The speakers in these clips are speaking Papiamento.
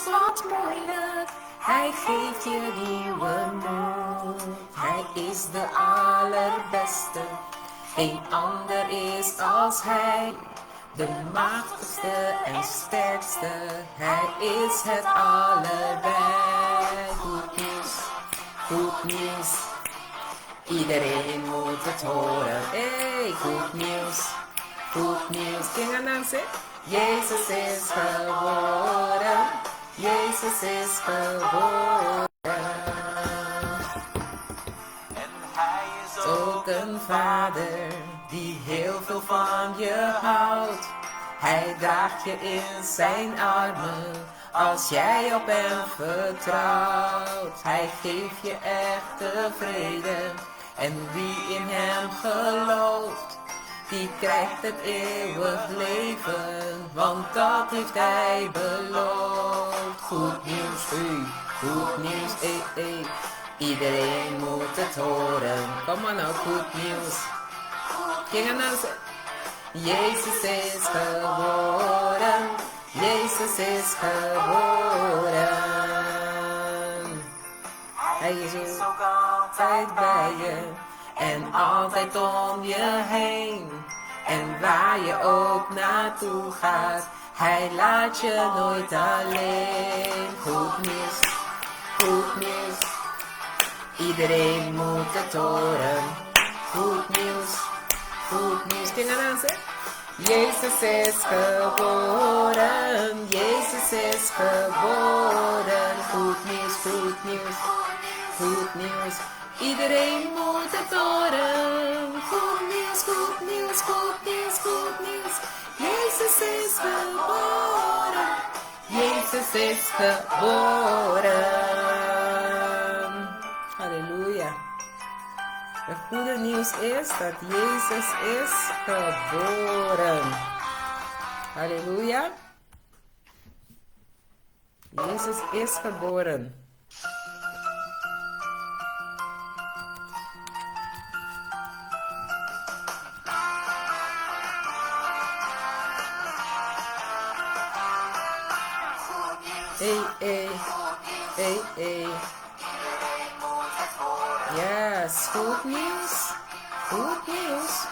soms wat moeilijk, hij geeft je nieuwe moed. Hij is de allerbeste, geen ander is als hij. De machtigste en sterkste, hij is het allebei. Goed nieuws, goed nieuws, iedereen moet het horen. Hey, goed nieuws, goed nieuws. Ken a nanse? Jezus is geboren, Jezus is geboren. En hij is Ook een vader die heel veel van je houdt. Hij draagt je in zijn armen als jij op hem vertrouwt. Hij geeft je echte vrede en wie in hem gelooft, die krijgt het eeuwig leven, want dat heeft hij beloofd. Goed nieuws, hey, goed nieuws, hey, hey. Iedereen moet het horen. Kom maar nou, goed nieuws. Ken a nanse? Jezus is geboren. Jezus is geboren. Hij is ook altijd bij je en altijd om je heen. En waar je ook naartoe gaat, hij laat je nooit alleen. Goed nieuws, goed nieuws. Iedereen moet het horen. Goed nieuws, goed nieuws. Ken a nanse? Jezus is geboren, Jezus is geboren. Goed nieuws, goed nieuws, goed nieuws. Iedereen moet het horen. Goed nieuws, goed nieuws, goed nieuws, goed nieuws. Jezus is geboren. Jezus is geboren. Halleluja. Het goede nieuws is dat Jezus is geboren. Halleluja. Jezus is geboren. Hey, hey, hey, hey. Yes, goed nieuws. Goed nieuws.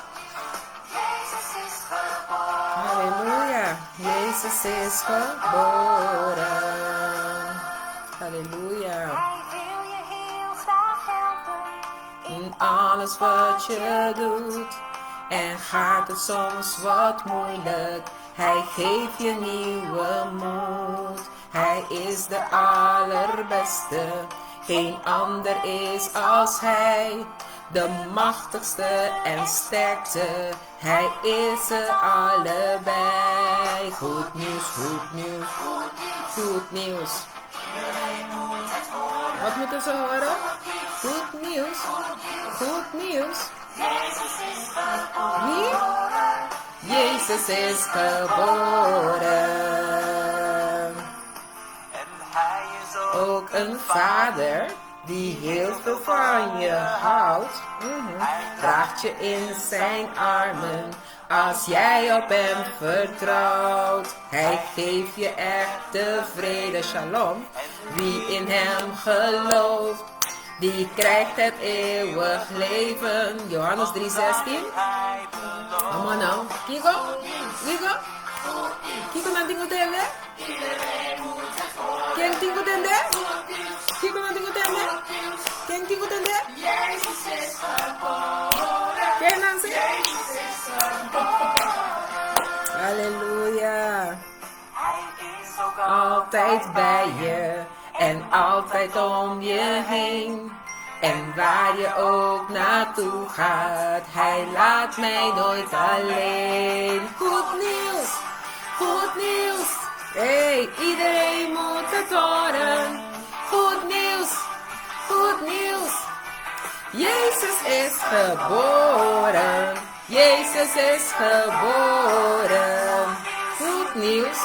Halleluja. Jezus is geboren. Halleluja. Hij wil je heel graag helpen. In alles wat je doet. En gaat het soms wat moeilijk. Hij geeft je nieuwe moed. Hij is de allerbeste. Geen ander is als hij. De machtigste en sterkste. Hij is er allebei. Goed nieuws, goed nieuws, goed nieuws. Wat moeten ze horen? Goed nieuws, goed nieuws. Wie? Jezus is geboren. En hij is ook Ook een vader die heel veel van je houdt, draagt je in zijn armen als jij op hem vertrouwt. Hij geeft je echte vrede, shalom. Wie in hem gelooft, die krijgt het eeuwig leven. Johannes 3:16. hij belooft. Come on now. Kiko? Kiko? Kiko nan tingo tende? Ken tingo tende? Kiko nan tingo tende? Ken tingo tende? Ken Nancy? Halleluja. Hij is ook Altijd bij je en altijd om je heen. En waar je ook naartoe gaat, hij laat mij nooit alleen. Goed nieuws, goed nieuws. Hey, iedereen moet het horen. Goed nieuws, goed nieuws. Jezus is geboren. Jezus is geboren. Goed nieuws,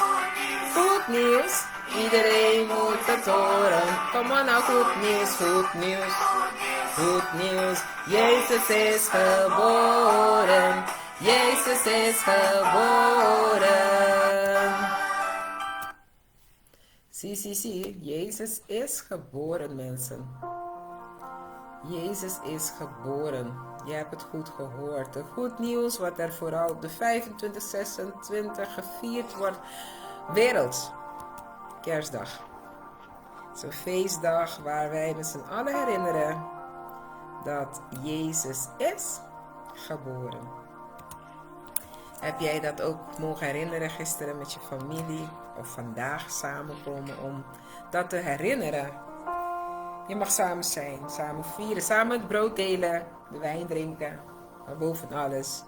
goed nieuws. Iedereen moet het horen. Kom maar nou, goed nieuws, goed nieuws. Goed nieuws. Jezus is geboren. Jezus is geboren. Sí, sí, sí, Jezus is geboren, mensen. Jezus is geboren. Je hebt het goed gehoord. Het goed nieuws wat er vooral op de 25, 26 gevierd wordt. Wereld. Kerstdag. Zo'n feestdag waar wij met z'n allen herinneren dat Jezus is geboren. Heb jij dat ook mogen herinneren gisteren met je familie of vandaag samenkomen om dat te herinneren? Je mag samen zijn, samen vieren, samen het brood delen, de wijn drinken, maar boven alles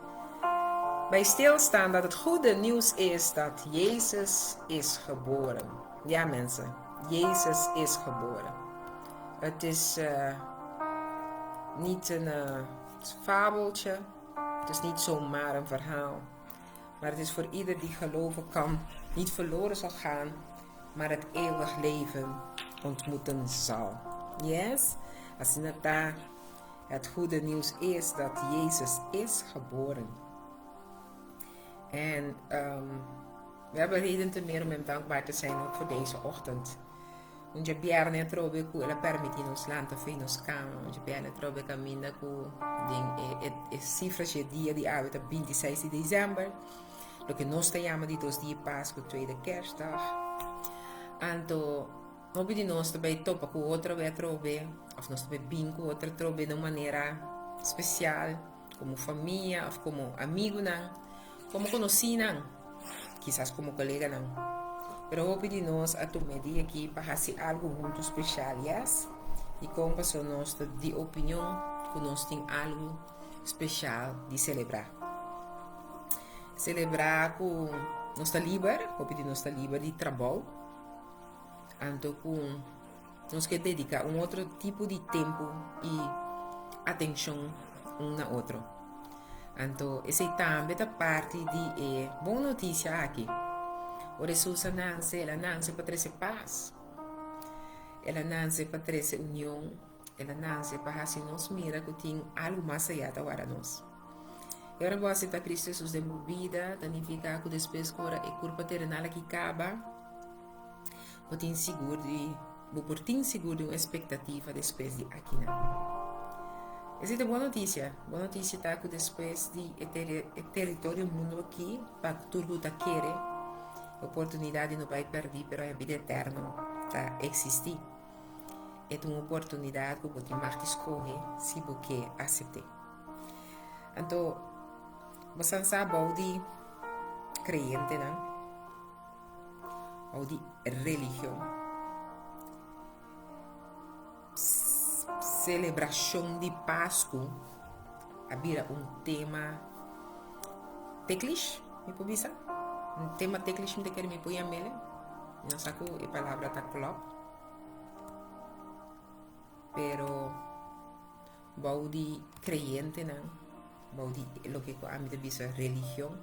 bij stilstaan dat het goede nieuws is dat Jezus is geboren. Ja mensen, Jezus is geboren. Het is niet een fabeltje, het is niet zomaar een verhaal. Maar het is voor ieder die geloven kan, niet verloren zal gaan, maar het eeuwig leven ontmoeten zal. Yes? Asina ta, het goede nieuws is dat Jezus is geboren. En we hebben reden te meer om hem dankbaar te zijn ook voor deze ochtend. Un djabièrnè atrobe ku el a permití nos lanta fo'i nos kama. Un djabièrnè atrobe kaminda ku den e e sifra dje dia di awe ta bintiseis di desèmber, loke nos ta yama di dos dia Pasku, tweede kerstdag. Anto hopi di nos ta bai topa ku otro awe atrobe òf nos ta bai bin ku otro atrobe na un manera spesial komo famia òf komo amigunan. Komo konosínan, kisas komo koleganan. Pero hopi di nos a tuma e dia aki pa hasi algu huntu speshal, yes? Dikon? Pasobra nos ta di opinion ku nos tin algu speshal di selebrá. Selebrá ku nos ta liber, hopi di nos ta liber di trabou, anto ku nos ke dediká un otro tipo di tempu i atenshon un na otro. Anto esei tambe ta parti di e bon notisia aki. Ora Hesus a nanse, el a nanse pa trese pas. El a nanse pa trese union. El a nanse pa hasi nos mira ku tin algu mas ayá ta wara nos. I ora bo aseptá Kristu Hesus den bo bida, ta nifiká ku despues ku ora e kurpa terenal aki kaba, Bo tin sigur di, bo por tin sigur di un espektativa despues di akinan. Esei ta bon notisia. Bon notisia ta ku despues di e e teritorio mundu aki, pa tur ku ta kere, oportunidat di no bai pèrdí, pero e bida eterno ta eksistí. E ta un oportunidat ku bo tin mag di skohe si bo ke asept'é. Anto, bo san sa bou di kreyentenan. Ou di religion. Selebrashon di Pasku a bira un tema teklish, mi por bisa. Un tema teklish mi ta kere mi por yam'el. No sa ku e palabra ta klòp. Pero bou di kreyentenan, bou di loke ku ami ta bisa religion.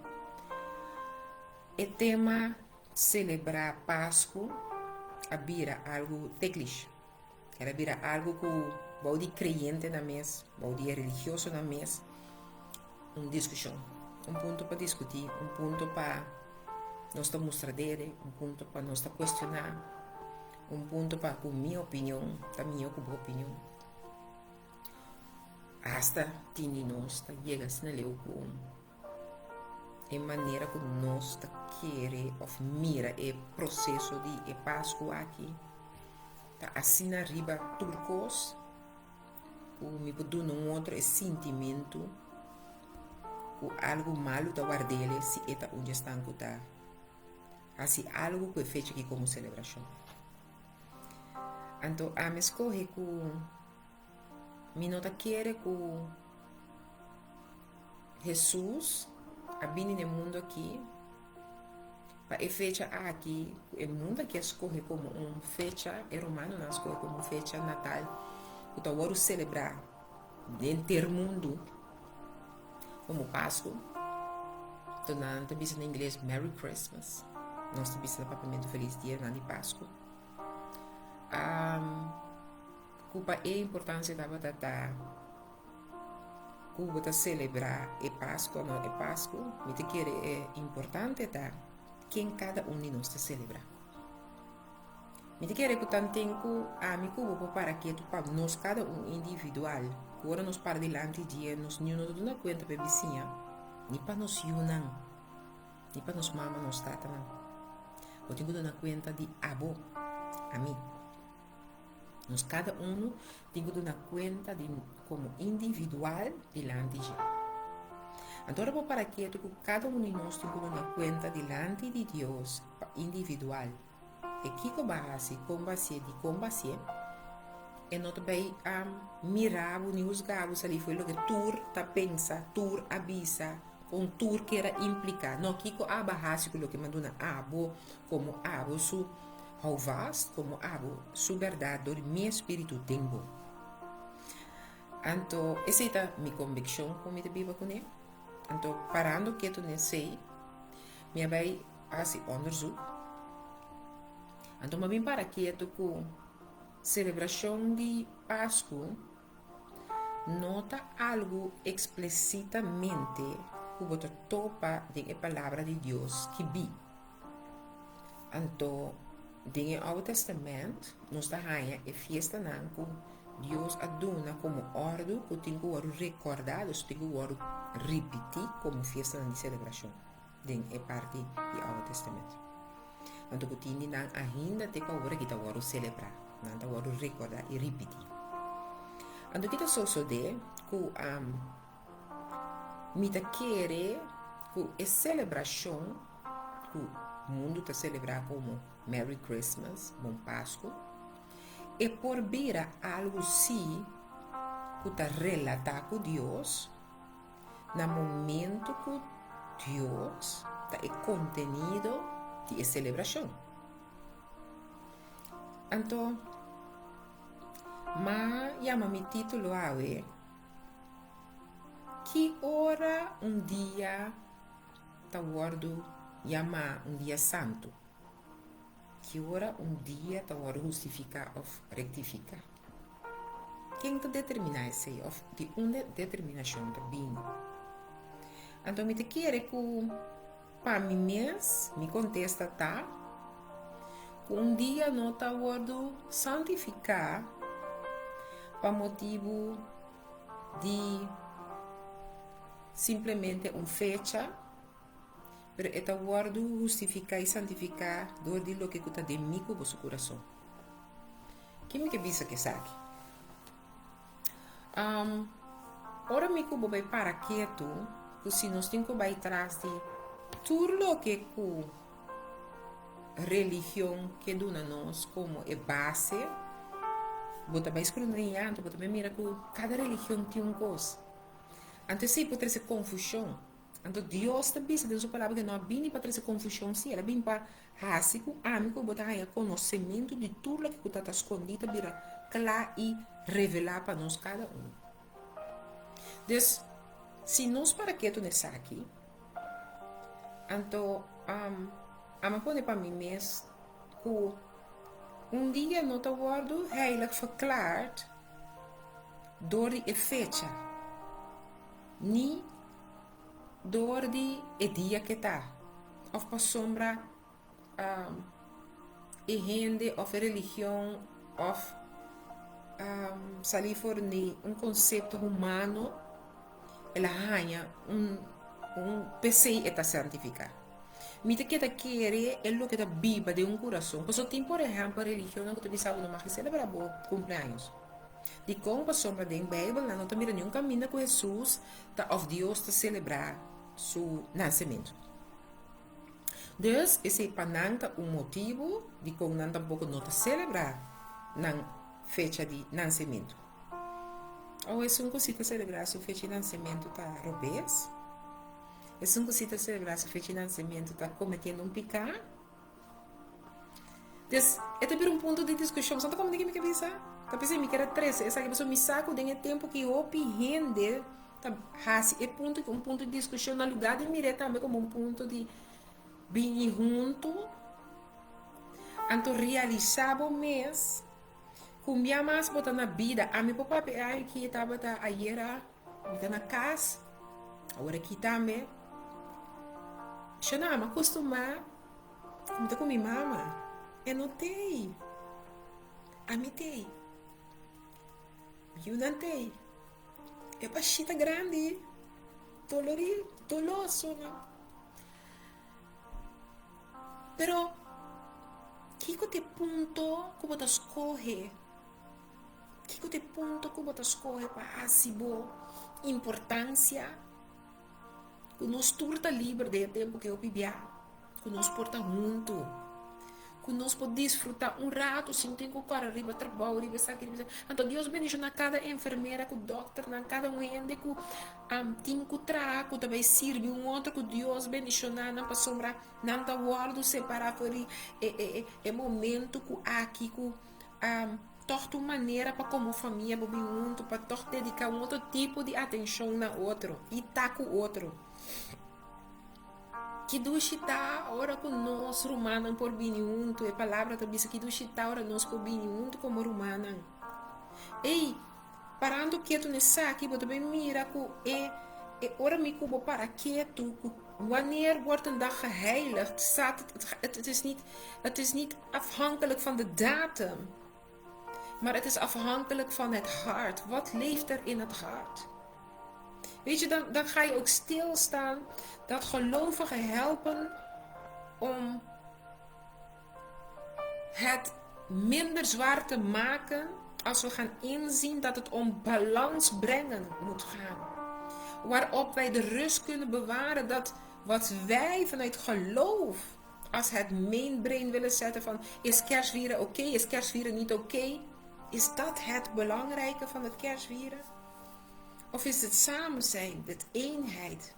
E tema selebrá Pasku a bira algu teklish. El a bira algu ku bou di kreyentenan mes, bou di e religiosonan mes, un diskushon. Un punto pa diskutí, un punto pa nos ta mustra dede, un punto pa nos ta kuestioná, un punto pa ku mi opinion ta mihó ku bo opinion. Asta tin di nos ta yega asina leu ku. E manera ku nos ta kere òf mira e proseso di e Pasku aki ta asina riba tur kos ku mi por duna un otro e sintimentu ku algu malu ta ward'el si e ta un di esnan ku ta hasi algu ku e fecha aki komo selebrashon. Anto ami skohe ku mi no ta kere ku. Hesus a bini na e mundu aki pa e fecha aki ku e mundu aki a skohe komo un fecha, e romanonan a skohe komo un fecha natal ku ta wòrdu selebrá den henter mundu komo Pasku. Enton nan ta bisa na ingles Merry Christmas, nos ta bisa na papiamentu Felis Dianan di Pasku. Ku pa e importansia tabata ta. Ku bo ta selebrá e Pasku o no e Pasku, mi ta kere e importante ta ken kada un di nos ta selebrá. Mi ta kere ku tanten ku ami ku bo por para ketu pa nos kada un individual, ku ora nos para dilanti dje nos niun no ta duna kuenta pa e bisiña, ni pa nos yunan, ni pa nos mama, nos tatanan. Bo tin ku duna kuenta di abo, ami. Nos kada unu tin ku duna kuenta di komo individual dilanti dje. Anto ora bo para ketu ku kada un di nos tin ku duna kuenta dilanti di Dios pa individual. E kiko bo a hasi, kon bo a hasié, dikon bo a hasié, e no ta bai a mira bo ni husga bo salí for loke tur ta pensa, tur a bisa, kon tur kier a impliká. No, kiko abo a hasi ku loke mi a duna abo komo abo su houvast, komo abo su bèrdat dor di mi espíritu den bo. Anto esei ta mi konvikshon ku mi ta biba kuné. Anto parando ketu n'esei, mi a bai hasi onderzoek. Anto mi a bin para ketu ku selebrashon di Pasku no ta algu eksplesitamente ku bo ta topa den e Palabra di Dios skibí. Anto den e Oude Testament nos ta haña e fiestanan ku Dios a duna komo òrdu ku tin ku wòrdu rekòrdá, dus tin ku wòrdu ripití komo fiestanan di selebrashon den e parti di Oude Testament. Anto ku tin di nan ainda te ku awor aki ta wòrdu selebrá, nan ta wòrdu rekòrdá i ripití. Anto ki ta sosodé ku Mi ta kere ku e selebrashon ku mundu ta selebrá komo Merry Christmas, Bon Pasku, e por bira algu sí ku ta relatá ku Dios na momentu ku Dios ta e kontenido di e selebrashon. Anto, m'a yama mi título awe. Ki ora un dia ta wòrdu yamá un dia santu? Ki ora un dia ta wòrdu hustifiká òf rektifiká? Ken ta determiná esei òf di unda e determinashon ta bini? Anto mi ta kere ku pa mi mes mi kontesta ta ku un dia no ta wòrdu santifiká pa motibu di simplemente un fecha, pero e ta wòrdu hustifiká i santifiká dor di loke ku ta den mi ku boso kurason. Ke mi ke bisa ku esaki? Ora mi ku bo bai para ketu ku si nos tin ku bai tras di tur loke ku religion ke duna nos komo e base, bo ta bai skrudriñá, anto bo ta bai mira ku kada religion tin un kos. Anto esei por trese konfushon. Anto Dios ta bisa den su palabra ku e no a bini pa trese konfushon, sí, el a bini pa hasi ku ami ku bo ta haña konosementu di tur loke ku ta ta skondí ta bira kla i revelá pa nos kada un. Dus, si nos para ketu na esaki, anto ami a pone pa mi mes ku un dia no ta wòrdu heilig verklaard dor di e fecha, ni dor di e dia ke ta, òf pasobra e hende òf e religion òf salí for di un konsepto humano el a haña un un p'esei e ta santifiká. Mi ta keda kere e loke ta biba den un kurason pasobra tin por ehèmpel religionnan ku ta bisa bo no mag di selebrá bo kumpleaños. Dikon? Pasobra den Beibel nan no ta mira niun kaminda ku Hesus ta òf Dios ta selebrá su nasementu. Dus, esei pa nan ta un motibu dikon nan tampoko no ta selebrá nan fecha di nansementu. Awe esun ku si ta selebrá su fecha di nansementu ta robes? Esun ku si ta selebrá su fecha di nansementu ta kometiendo un piká? Des, e ta bira un punto di diskushon. Sa ta komprende ke mi ke bisa? Ta p'esei mi kier a trese esaki, pasobra mi sa ku den e tempu ki hopi hende ta hasi e punto un punto di diskushon na lugá di mir'é tambe komo un punto di bini huntu, anto realisá bo mes ku un bia mas bo ta na bida. Ami por papia e aña aki tabata ayera, mi ta na kas, awor aki tambe. Shona, mi a kustumá. Mi ta ku mi mama. E no t'ei. Ami t'ei. Mi yunan t'ei. E bashita grandi, dolori, doloso nan. Pero, kiko ta e punto ku bo ta skohe? Kiko ta e punto ku bo ta skohe pa hasi bo importansia? Ku nos tur ta liber den e tempu ku e hopi bia, ku nos por ta huntu, ku nos por disfrutá un ratu sin tin ku kòrda riba trabou, riba esaki, riba esaki. Anto Dios bendishoná kada enfermera ku dòkternan, kada un hende ku tin ku traha, ku ta bai sirbi un otro, ku Dios bendishoná nan pasobra nan ta wòrdu separá for di e e e momento ku aki ku Tòg ta un manera pa komo famia bo bin huntu pa tòg dediká un otro tipo di atenshon na otro i ta ku otro. Ki dushi ta ora ku nos rumannan por bini huntu! E Palabra ta bisa ki dushi ta ora nos por bini huntu komo rumannan. Ei, parando ketu na esaki bo ta bin mira ku e e ora mi ku bo para ketu ku Wanneer wordt een dag geheiligd? Staat het, het, het, is niet, het is niet afhankelijk van de datum, maar het is afhankelijk van het hart. Wat leeft er in het hart? Weet je, dan, dan ga je ook stilstaan dat gelovigen helpen om het minder zwaar te maken als we gaan inzien dat het om balans brengen moet gaan. Waarop wij de rust kunnen bewaren dat wat wij vanuit geloof als het main brain willen zetten van is kerstvieren oké, is kerstvieren niet oké? Is dat het belangrijke van het kerstvieren? Of is het samen zijn, het eenheid?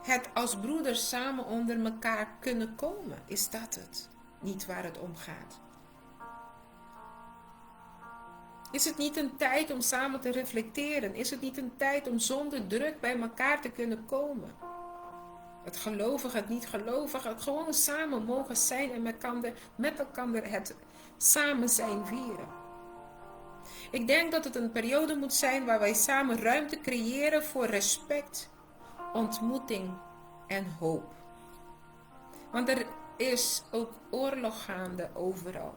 Het als broeders samen onder elkaar kunnen komen, is dat het? Niet waar het om gaat. Is het niet een tijd om samen te reflecteren? Is het niet een tijd om zonder druk bij elkaar te kunnen komen? Het gelovige, het niet gelovige, het gewoon samen mogen zijn en met elkaar, met elkaar het samen zijn vieren. Ik denk dat het een periode moet zijn waar wij samen ruimte creëren voor respect, ontmoeting en hoop. Want er is ook oorlog gaande overal.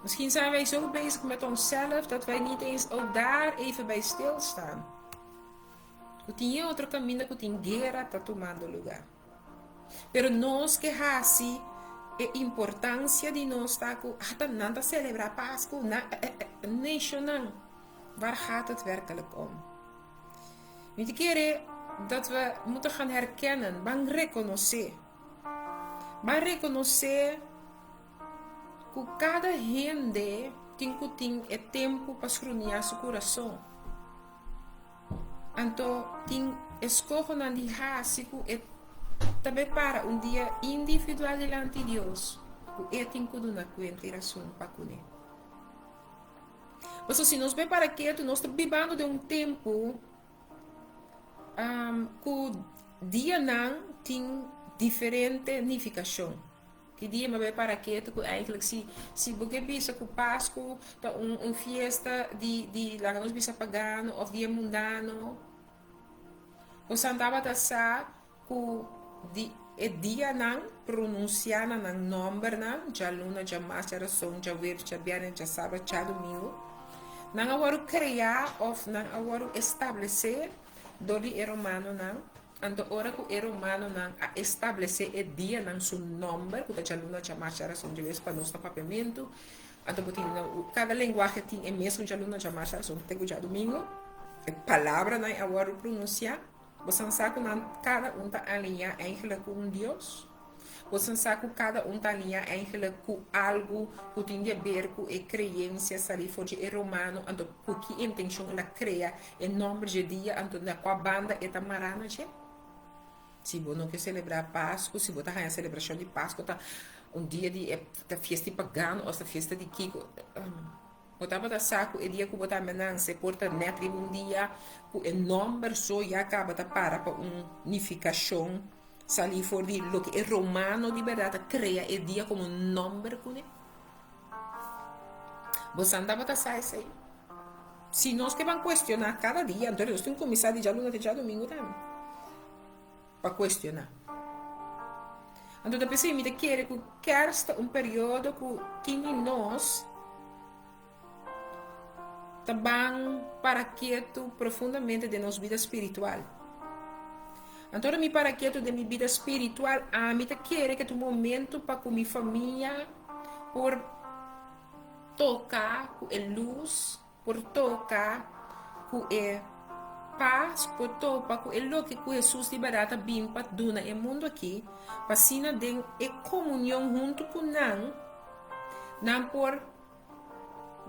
Misschien zijn wij zo bezig met onszelf dat wij niet eens ook daar even bij stilstaan. Ku tin otro kaminda ku tin guera ta tumando lugá. Pero nos ke hasi e importansia di nos ta ku ata nan ta selebrá Pasku na nashonnan. Waar gaat het werkelijk om? Mi ta kere dat we moeten gaan herkennen, ban rekonosé. Ban rekonosé ku kada hende tin ku tin e tempu pa skruniá su kurason. Anto tin eskohonan di hasi ku e ta bai para un dia individual dilanti Dios ku e tin ku duna kuenta i rason pa kuné. Pasobra si nos bai para ketu nos ta bibando den un tempu ku dianan tin diferente nifikashon. Ki dia mi a bai para ketu ku eigenlijk si si bo ke bisa ku Pasku ta un un fiesta di di laga nos bisa pagano òf di e mundano, bosan tabata sa ku di e dianan pronunsiá na nan nòmbernan, djaluna, djamars, djarason, djaweps, djabièrnè, djasabra, djadumingu, nan a wòrdu kreá òf nan a wòrdu establesé dor di e romanonan. Anto ora ku e romanonan a establesé e dianan su nòmber, ku ta djaluna, djamars, djarason, djaweps pa nos na papiamentu, anto bo tin na kada lenguahe tin e mesun djaluna, djamars, djarason te ku djadumingu, e palabranan a wòrdu pronunsiá. Bosan sa ku nan kada un ta aliñá eigentlik ku un dios? Bosan sa ku kada un ta aliñá eigentlik ku algu ku tin di aber ku e kreensia salí for di e romano? Anto ku ki intenshon el a krea e nòmber dje dia? Anto na kua banda e ta mará na dje? Si bo no ke selebrá Pasku, si bo ta haña selebrashon di Pasku ta un dia di e ta fiesta di pagano òf ta fiesta di kiko, Bo tabata sa ku e dia ku bo ta menanse por ta nèt riba un dia ku e nòmber so ya kaba ta para pa un nifikashon salí for di loke e romano di bèrdat a krea e dia komo nòmber kuné? Bosan tabata sa esei? Si nos ke ban kuestioná kada dia, anto nos tin kuminsá di djaluna te djadumingu tambe pa kuestioná. Anto ta p'esei mi ta kere ku Kers ta un periodo ku tin di nos ta ban para ketu profundamente den nos bida spiritual. Anto ora mi para ketu den mi bida spiritual, ami ta kere ku ta un momento pa ku mi famia por toka ku e lus, por toka ku e pas, por topa ku e loke ku Hesus di bèrdat a bin pa duna e mundu aki, pa asina den e komunion huntu ku nan, nan por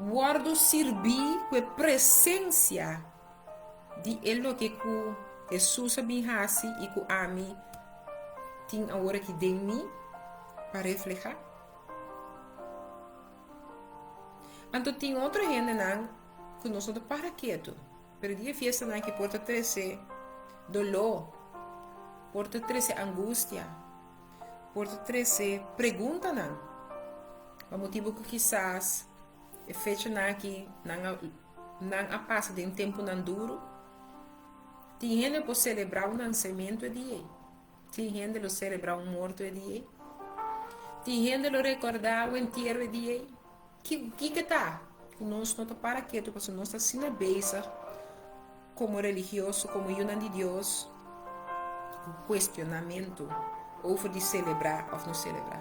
wòrdu sirbí ku e presensia di e loke ku Hesus a bin hasi i ku ami tin awor aki den mi pa reflehá. Anto tin otro hendenan ku nos no ta para ketu, pero di e fiestanan aki por ta trese doló, por ta trese angustia, por ta trese preguntanan pa motibu ku kisas e fechanan aki nan a nan a pasa den tempunan duru. Tin hende por selebrá un nansementu e dia ei. Tin hende lo selebrá un morto e dia ei. Tin hende lo rekordá un entiero e dia ei. Ki kiko ta ku nos no ta para ketu pasobra nos ta asina bezig komo religioso, komo yunan di Dios, ku kuestionamentu over di selebrá òf no selebrá.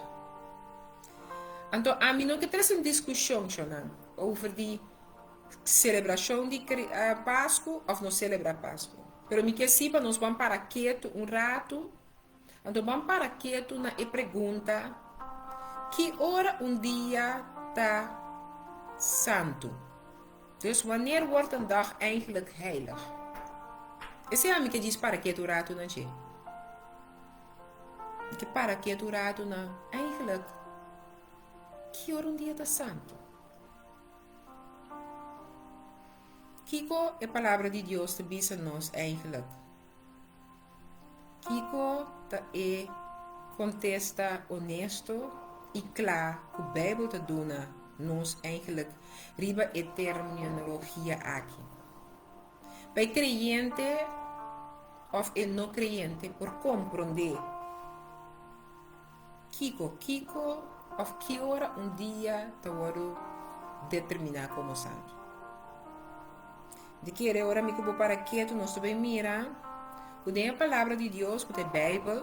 Anto ami no ke trese un diskushon, shonnan, over di selebrashon di Pasku òf no selebrá Pasku. Pero mi ke si pa nos ban para ketu un ratu, anto ban para ketu na e pregunta, Ki ora un dia ta santu? Dus wanneer wordt een dag eigenlijk heilig? Esei ami ke djis para ketu un ratu na dje. Mi ke para ketu un ratu na eigenlijk ki ora un dia ta santu? Kiko e Palabra di Dios ta bisa nos eigenlijk? Kiko ta e kontesta onesto i kla ku Beibel ta duna nos eigenlijk riba e terminologia aki? Pa e kreyente òf e no kreyente por komprondé kiko kiko òf ki ora un dia ta wòrdu determiná komo santu. Di kere ora mi ku bo para ketu nos ta bai mira ku den e Palabra di Dios, ku ta e Beibel,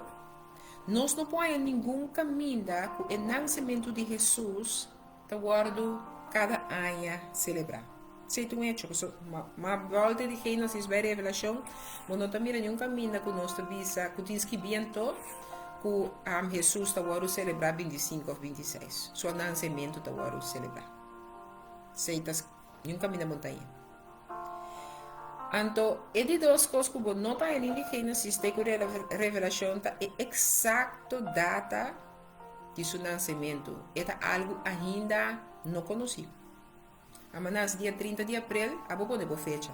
nos no por haña ningun kaminda ku e nansementu di Hesus ta wòrdu kada aña selebrá. Esei ta un echo, pasobra ma bòlta di Génesis bai Revelashon, bo no ta mira niun kaminda ku nos ta bisa ku tin skibí anto ku Hesus ta wòrdu selebrá bintisinku òf bintiseis. Su nansementu ta wòrdu selebrá. Esei ta Niun kaminda montaña. Anto, e di dos kos ku bo no ta haña di Génesis te ku Revelashon ta e eksakto data di su nansementu. E ta algu ainda no konosí. Ama nase dia 30 di aprel, abo pone bo fecha.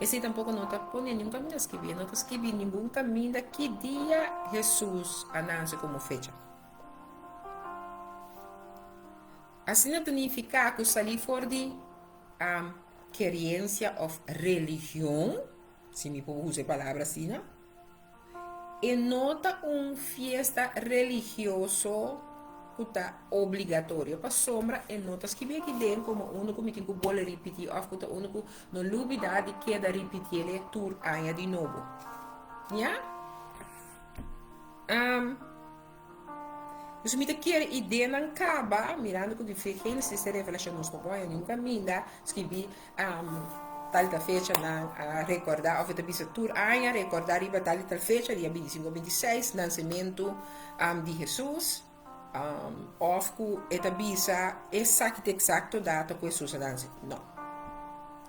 Esei tampoko no ta pone niun kaminda skibí. No ta skibí ningun kaminda ki dia Hesus a nase komo fecha. Asina ta nifiká ku salí for di keriensia òf religion, si mi por usa e palabra asina, e no ta un fiesta religioso ku ta obligatorio pasobra e no ta skibí aki den komo unu ku mi tin ku bole ripití òf ku ta unu ku no lubidá di keda ripitiel e tur aña di nobo. Ya? Pues mi ta kere ideanan kaba, mirando ku di fe Génesis te Revelashon nos no por haña niun kaminda skibí tal i tal fecha nan a rekordá òf e ta bisa tur aña rekordá riba tal i tal fecha, dia bintisinku o bintiseis, nansementu di Hesus, òf ku e ta bisa esaki ta eksakto data ku Hesus a nanse. No.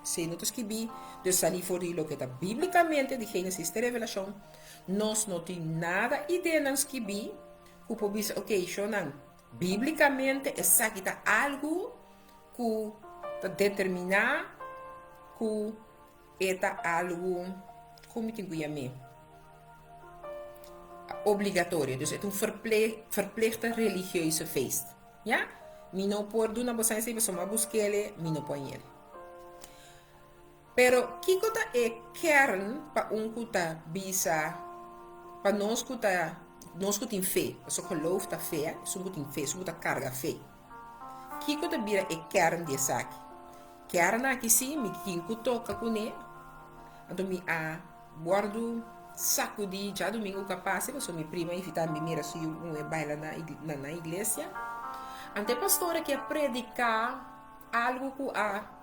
Esei no ta skibí, dus salí for di loke ta bíblikamente di Génesis te Revelashon, Nos no tin nada ideanan skibí ku por bisa, ok, shownan, bíblikamente esaki ta algu ku ta determiná ku e ta algu, kon mi tin ku yam'é? Obligatorio. Dus e ta un verplichte religieuze feest. Ya? Mi no por duna boso esei pasobra mi a busk'el, mi no por hañ'el. Pero kiko ta e kern pa un ku ta bisa, pa nos ku ta Nos ku tin fe, pasobra geloof ta fe, esun ku tin fe, esun ku ta karga fe. Kiko ta bira e kern di esaki? Kern aki si mi tin ku toka kuné, anto mi a wòrdu sakudí djadumingu ku a pasa pasobra mi prima a invitá mi mira su yu muhé baila na na nan iglesia. Anto e pastor aki a prediká algu ku a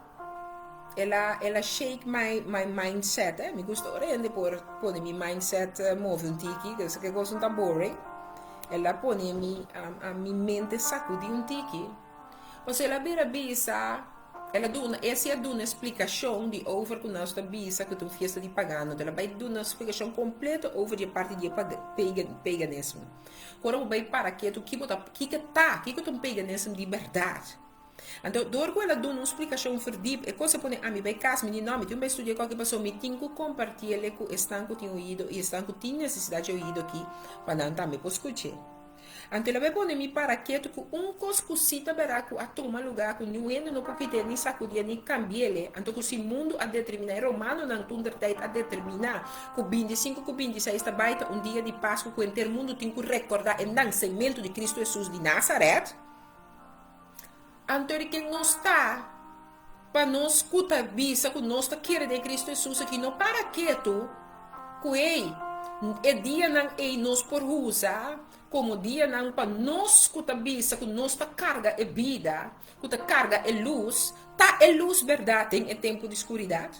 el a el a shake my my mindset eh. Mi gusta ora hende por pone mi mindset move un tiki, ke kos no ta boring. El a pone mi a mi mente sakudí un tiki. Pasobra el a bira bisa, el a duna, e si a duna splikashon di over ku nos ta bisa ku ta un fiesta di pagano. El a bai duna splikashon kompleto over di e parti di e pagan, paganismo. Ku ora bo bai para ketu ki bo ta, kiko ta, kiko ta un paganism di bèrdat. Anto dor ku el a duna un splikashon verdiep, e kos a pone ami bai kas, mi di no, mi tin bai studia kòke pasobra mi tin ku kompartiele ku esnan ku tin oido i esnan ku tin nesesidat di oido aki pa nan tambe por skuch'é. Anto el a bai pone mi para ketu ku un kos ku si ta bèrdat ku a tuma lugá ku niun hende no por kit'é ni sakudié ni kambi'é, anto ku si mundu a determiná, e romanonan tun der tèit a determiná ku bintisinku ku bintiseis ta bai ta un dia di Pasku ku henter mundu tin ku rekordá e nansementu di Kristu Hesus di Nazaret. Anto di ken nos ta pa nos ku ta bisa ku nos ta kere den Kristu Hesus aki no para ketu ku ei e dianan ei nos por usa komo dianan pa nos ku ta bisa ku nos ta karga e bida, ku ta karga e lus, ta e lus bèrdat den e tempu di skuridat?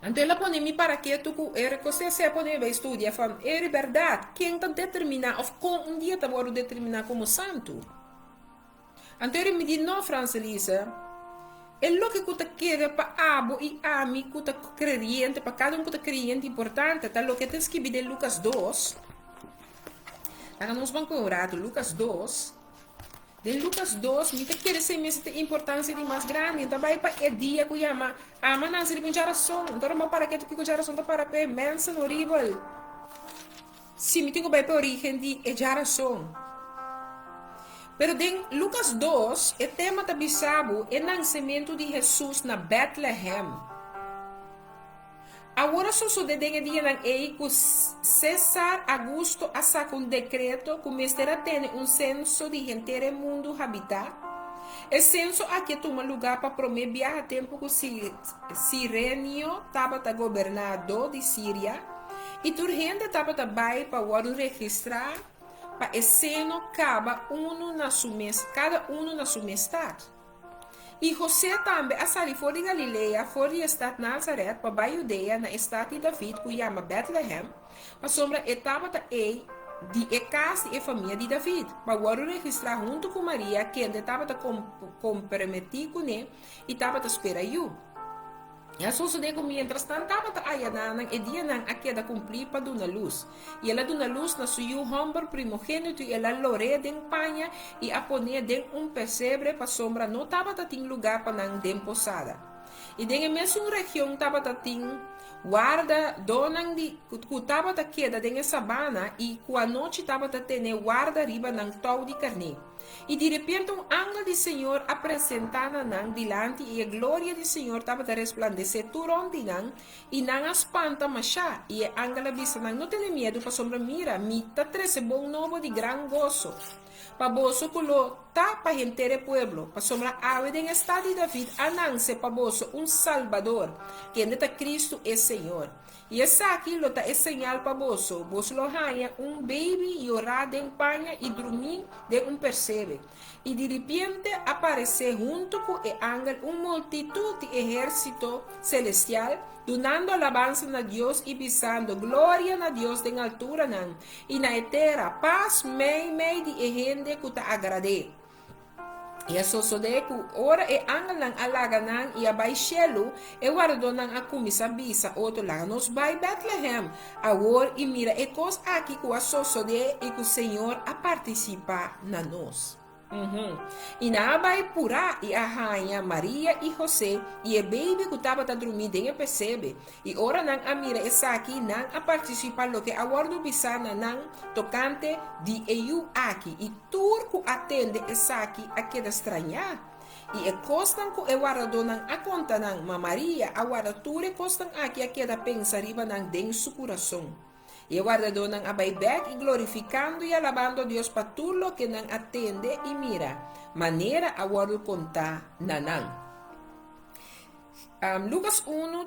Anto el a pone mi para ketu ku e rekosé se a pone mi bai studia van e bèrdat, ken ta determiná òf kon un dia ta wòrdu determiná komo santu? Anto e mi di, No, Frans Elise, e loke ku ta keda pa abo i ami ku ta kreyente, pa kada un ku ta kreyente importante ta loke ta skibí den Lukas dos. Laga nos ban ku un ratu, Lukas dos. Den Lukas dos, mi ta kere esei mester ta importansia di mas grandi. N ta bai pa e dia ku yama Ama nanse riba un djarason. N ta ora para ketu kiko djarason ta para p'e mensen horibel. Si mi tin ku bai pa e origen di e djarason. Pero den Lukas dos, e tema ta bisa bo e nansementu di Hesus na Bètlehèm. Awor a sosodé den e dianan ei ku Sésar Agusto a saka un dekreto ku mester a tene un senso di henter e mundu habitá. E senso aki a tuma lugá pa promé biaha tempu ku Sirenio tabata gobernadó di Siria, i tur hende tabata bai pa wòrdu registrá pa e seno kaba unu na su mes, kada unu na su mes stat. I José tambe a sali for di Galilea, for di e stat Nazaret, pa bai Judea na e stat di David ku yama Bètlehèm, pasobra e tabata ei di e kas di e famia di David, pa wòrdu registrá huntu ku Maria, kende tabata komprometí kuné i tabata spera yu. I a sosodé ku miéntras nan tabata ayaná nan, e dianan a keda kumplí pa duna lus. I el a duna lus na su yu hòmber primogénito, i el a lor'é den paña i a pon'é den un pesebre, pasobra no tabata tin lugá pa nan den posada. I den e mesun region tabata tin wardadónan di ku tabata keda den e sabana i ku anochi tabata tene warda riba nan tou di karné. I direpente un angel di Señor a presentá na nan dilanti i e gloria di Señor tabata resplandesé tur rònt di nan, i nan a spanta mashá. I e angel a bisa nan, No tene miedu, pasobra mira, mi ta trese bon nobo di gran goso pa boso ku lo ta pa henter e pueblo, pasobra awe den e stat di David a nanse pa boso un Salbador, kende ta Kristu e Señor. I esaki lo ta e señal pa boso, boso lo haña un beibi yorá den paña i drumí den un persebe. I diripiente a paresé huntu ku e angel un multitut di ehérsito selestial, dunando alabansa na Dios i bisando, Gloria na Dios den alturanan, i na e tera, pas meimei di e hende ku ta agrad'é. I a sosodé ku ora e angelnan a laga nan i a bai shelu, e wardadónan a kuminsá bisa otro, Laga nos bai Bètlehèm awor i mira e kos aki ku a sosodé i ku Señor a partisipá na nos. I nan a bai purá i a haña Maria i Hosé i e beibi ku tabata drumí den e pesebe. I ora nan a mira esaki, nan a partisipá loke a wòrdu bisá na nan tokante di e yu aki, i tur ku a tende esaki a keda strañá. I e kosnan ku e wardadónan a konta nan, ma Maria a warda tur e kosnan aki a keda pensa riba nan den su kurason. I e wardadónan a bai bèk i glorifikando i alabando Dios pa tur loke nan a tende i mira, manera a wòrdu kontá na nan. Lukas unu,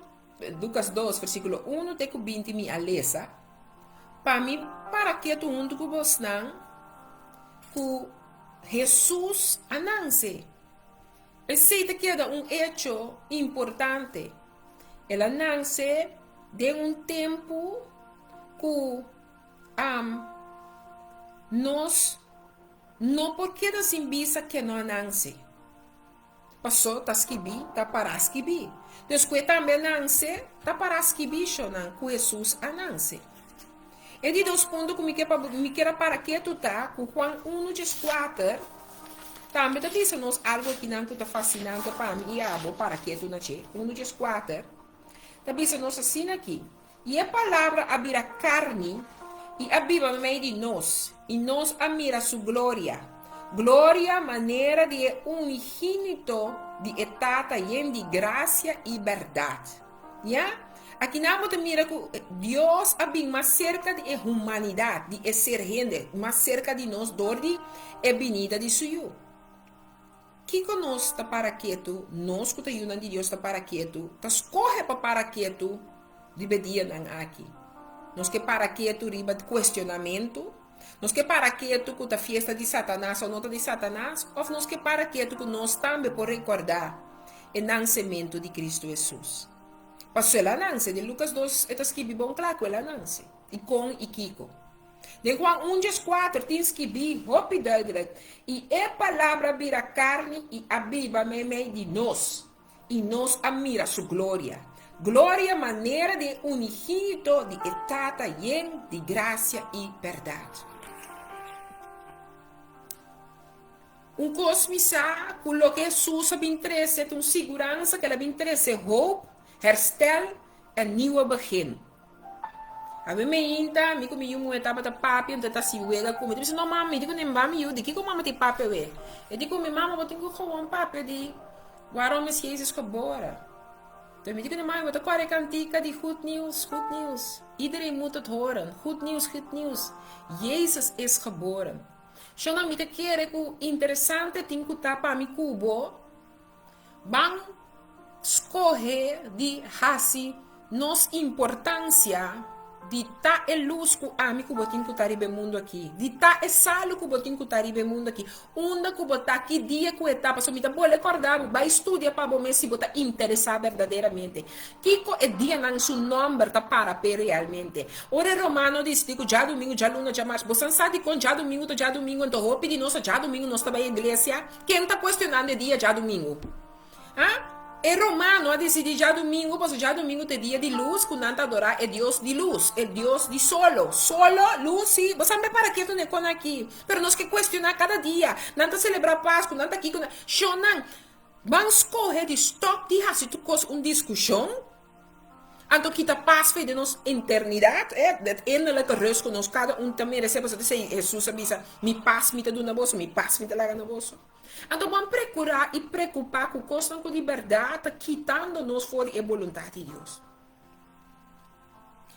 Lukas dos, versíkulo unu te ku binti mi a lesa, Pa mi para ketu huntu ku bosnan ku Hesus a nanse. Esei ta keda un echo importante. El a nanse den un tempu ku nos no por keda sin bisa ke no a nanse. Paso ta skibí, ta pará skibí. Dus ku e tambe a nanse, ta pará skibí shonnan ku Hesus a nanse. E di dos punto ku mi ke pa mi kier a para ketu ta ku Juan unu djes kuater tambe ta bisa nos algu akinan ku ta fasinante pa mi i abo para ketu na dje. Unu djes kuater ta bisa nos asina aki, I e Palabra a bira karni i a biba meimei di nos, i nos a mira su gloria, gloria manera di e unigínito di e Tata yen di grasia i bèrdat. Ya, akinan bo ta mira ku Dios a bin mas serka di e humanidat, di e ser hende, mas serka di nos dor di e binida di su Yu. Kiko nos ta para ketu, nos ku ta yunan di Dios ta para ketu, ta skohe pa para ketu riba e dianan aki? Nos ke para ketu riba kuestionamentu? Nos ke para ketu ku ta fiesta di Satanas òf no ta di Satanas? Òf nos ke para ketu ku nos tambe por rekordá e nansementu di Kristu Hesus? Pasobra el a nanse, den Lukas dos e ta skibi bon kla ku el a nanse, i kon i kiko. Den Juan un djes kuater tin skibí hopi duidelijk, I e Palabra a bira karni i a biba meimei di nos, i nos a mira su gloria, gloria manera di e unigínito di e Tata yen di grasia i bèrdat. Un kos mi sa, ku loke Hesus a bin trese ta un siguransa ku el a bin trese hoop, herstel en nieuwe begin. Awe meinta, mi ku mi yu muhé tabata papia, anto e ta hasi wega ku mi. Ta bisa, No mama, mi di ku nemba mi yu, di kiko mama tin papia awe? E di ku mi, Mama, bo tin ku gewoon papia di waarom is Jezus geboren. Anto mi di ku nemba, bo ta kòrda e kantika di Goed Nieuws, Goed Nieuws, iedereen moet het horen, Goed Nieuws, Goed Nieuws, Jezus is geboren. Shonnan, mi ta kere ku interesante tin ku ta pa mi ku bo. Ban skohe di hasi nos importansia di ta e lus ku ami ku bo tin ku ta riba e mundu aki, di ta e salu ku bo tin ku ta riba e mundu aki, unda ku bo ta, ki dia ku e ta, pasobra mi ta bole kòrda bo, bai studia pa bo mes si bo ta interesá berdaderamente. Kiko e dianan su nòmber ta para p'e realmente? Ora e romano disidí ku djadumingu, djaluna, djamars, bo san sa dikon djadumingu ta djadumingu, anto hopi di nos ta djadumingu nos ta bai iglesia? Ken ta cuestionando e dia djadumingu? Ha? E romano a dicidi djadumingu pasobra djadumingu ta e dia di luz cu nan ta adora e dios di luz, e dios di solo. Solo, luz, si. Bo sa me para ketu na e cona aki. Pero nos ke cuestiona cada dia. Nan ta celebra Pascu, nan ta kico, nan. Shonnan, ban scoge di stop di haci tur cos un discusion. Anto kita pas fe den nos eternidad, eh, dat innerlijke rust ku nos kada un ta meresé, pasobra esei Hesus a bisa, Mi pas mi ta duna boso, mi pas mi ta laga na boso. Anto bo a prekurá i preokupá ku kosnan ku di bèrdat ta kitando nos for di e boluntat di Dios.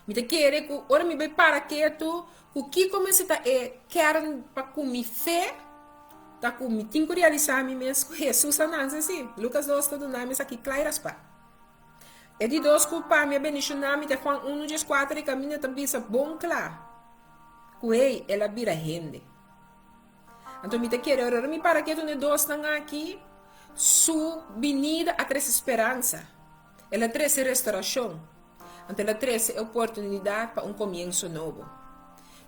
Mi ta kere ku ora mi bai para ketu ku kiko mester ta e kern pa ku mi fe, ta ku mi tin ku realisá mi mes ku Hesus a nanse si. Lukas dos ta duna mi esaki kla i raspá. E di dos ku pa mi a bendishoná mi ta Juan unu djes kuater e kaminda ta bisa bon kla ku hey el a bira hende. Anto mi ta kere ora mi para ketu na e dosnan aki su binida a trese speransa, el a trese restorashon, anto el a trese e oportunidat pa un komienso nobo.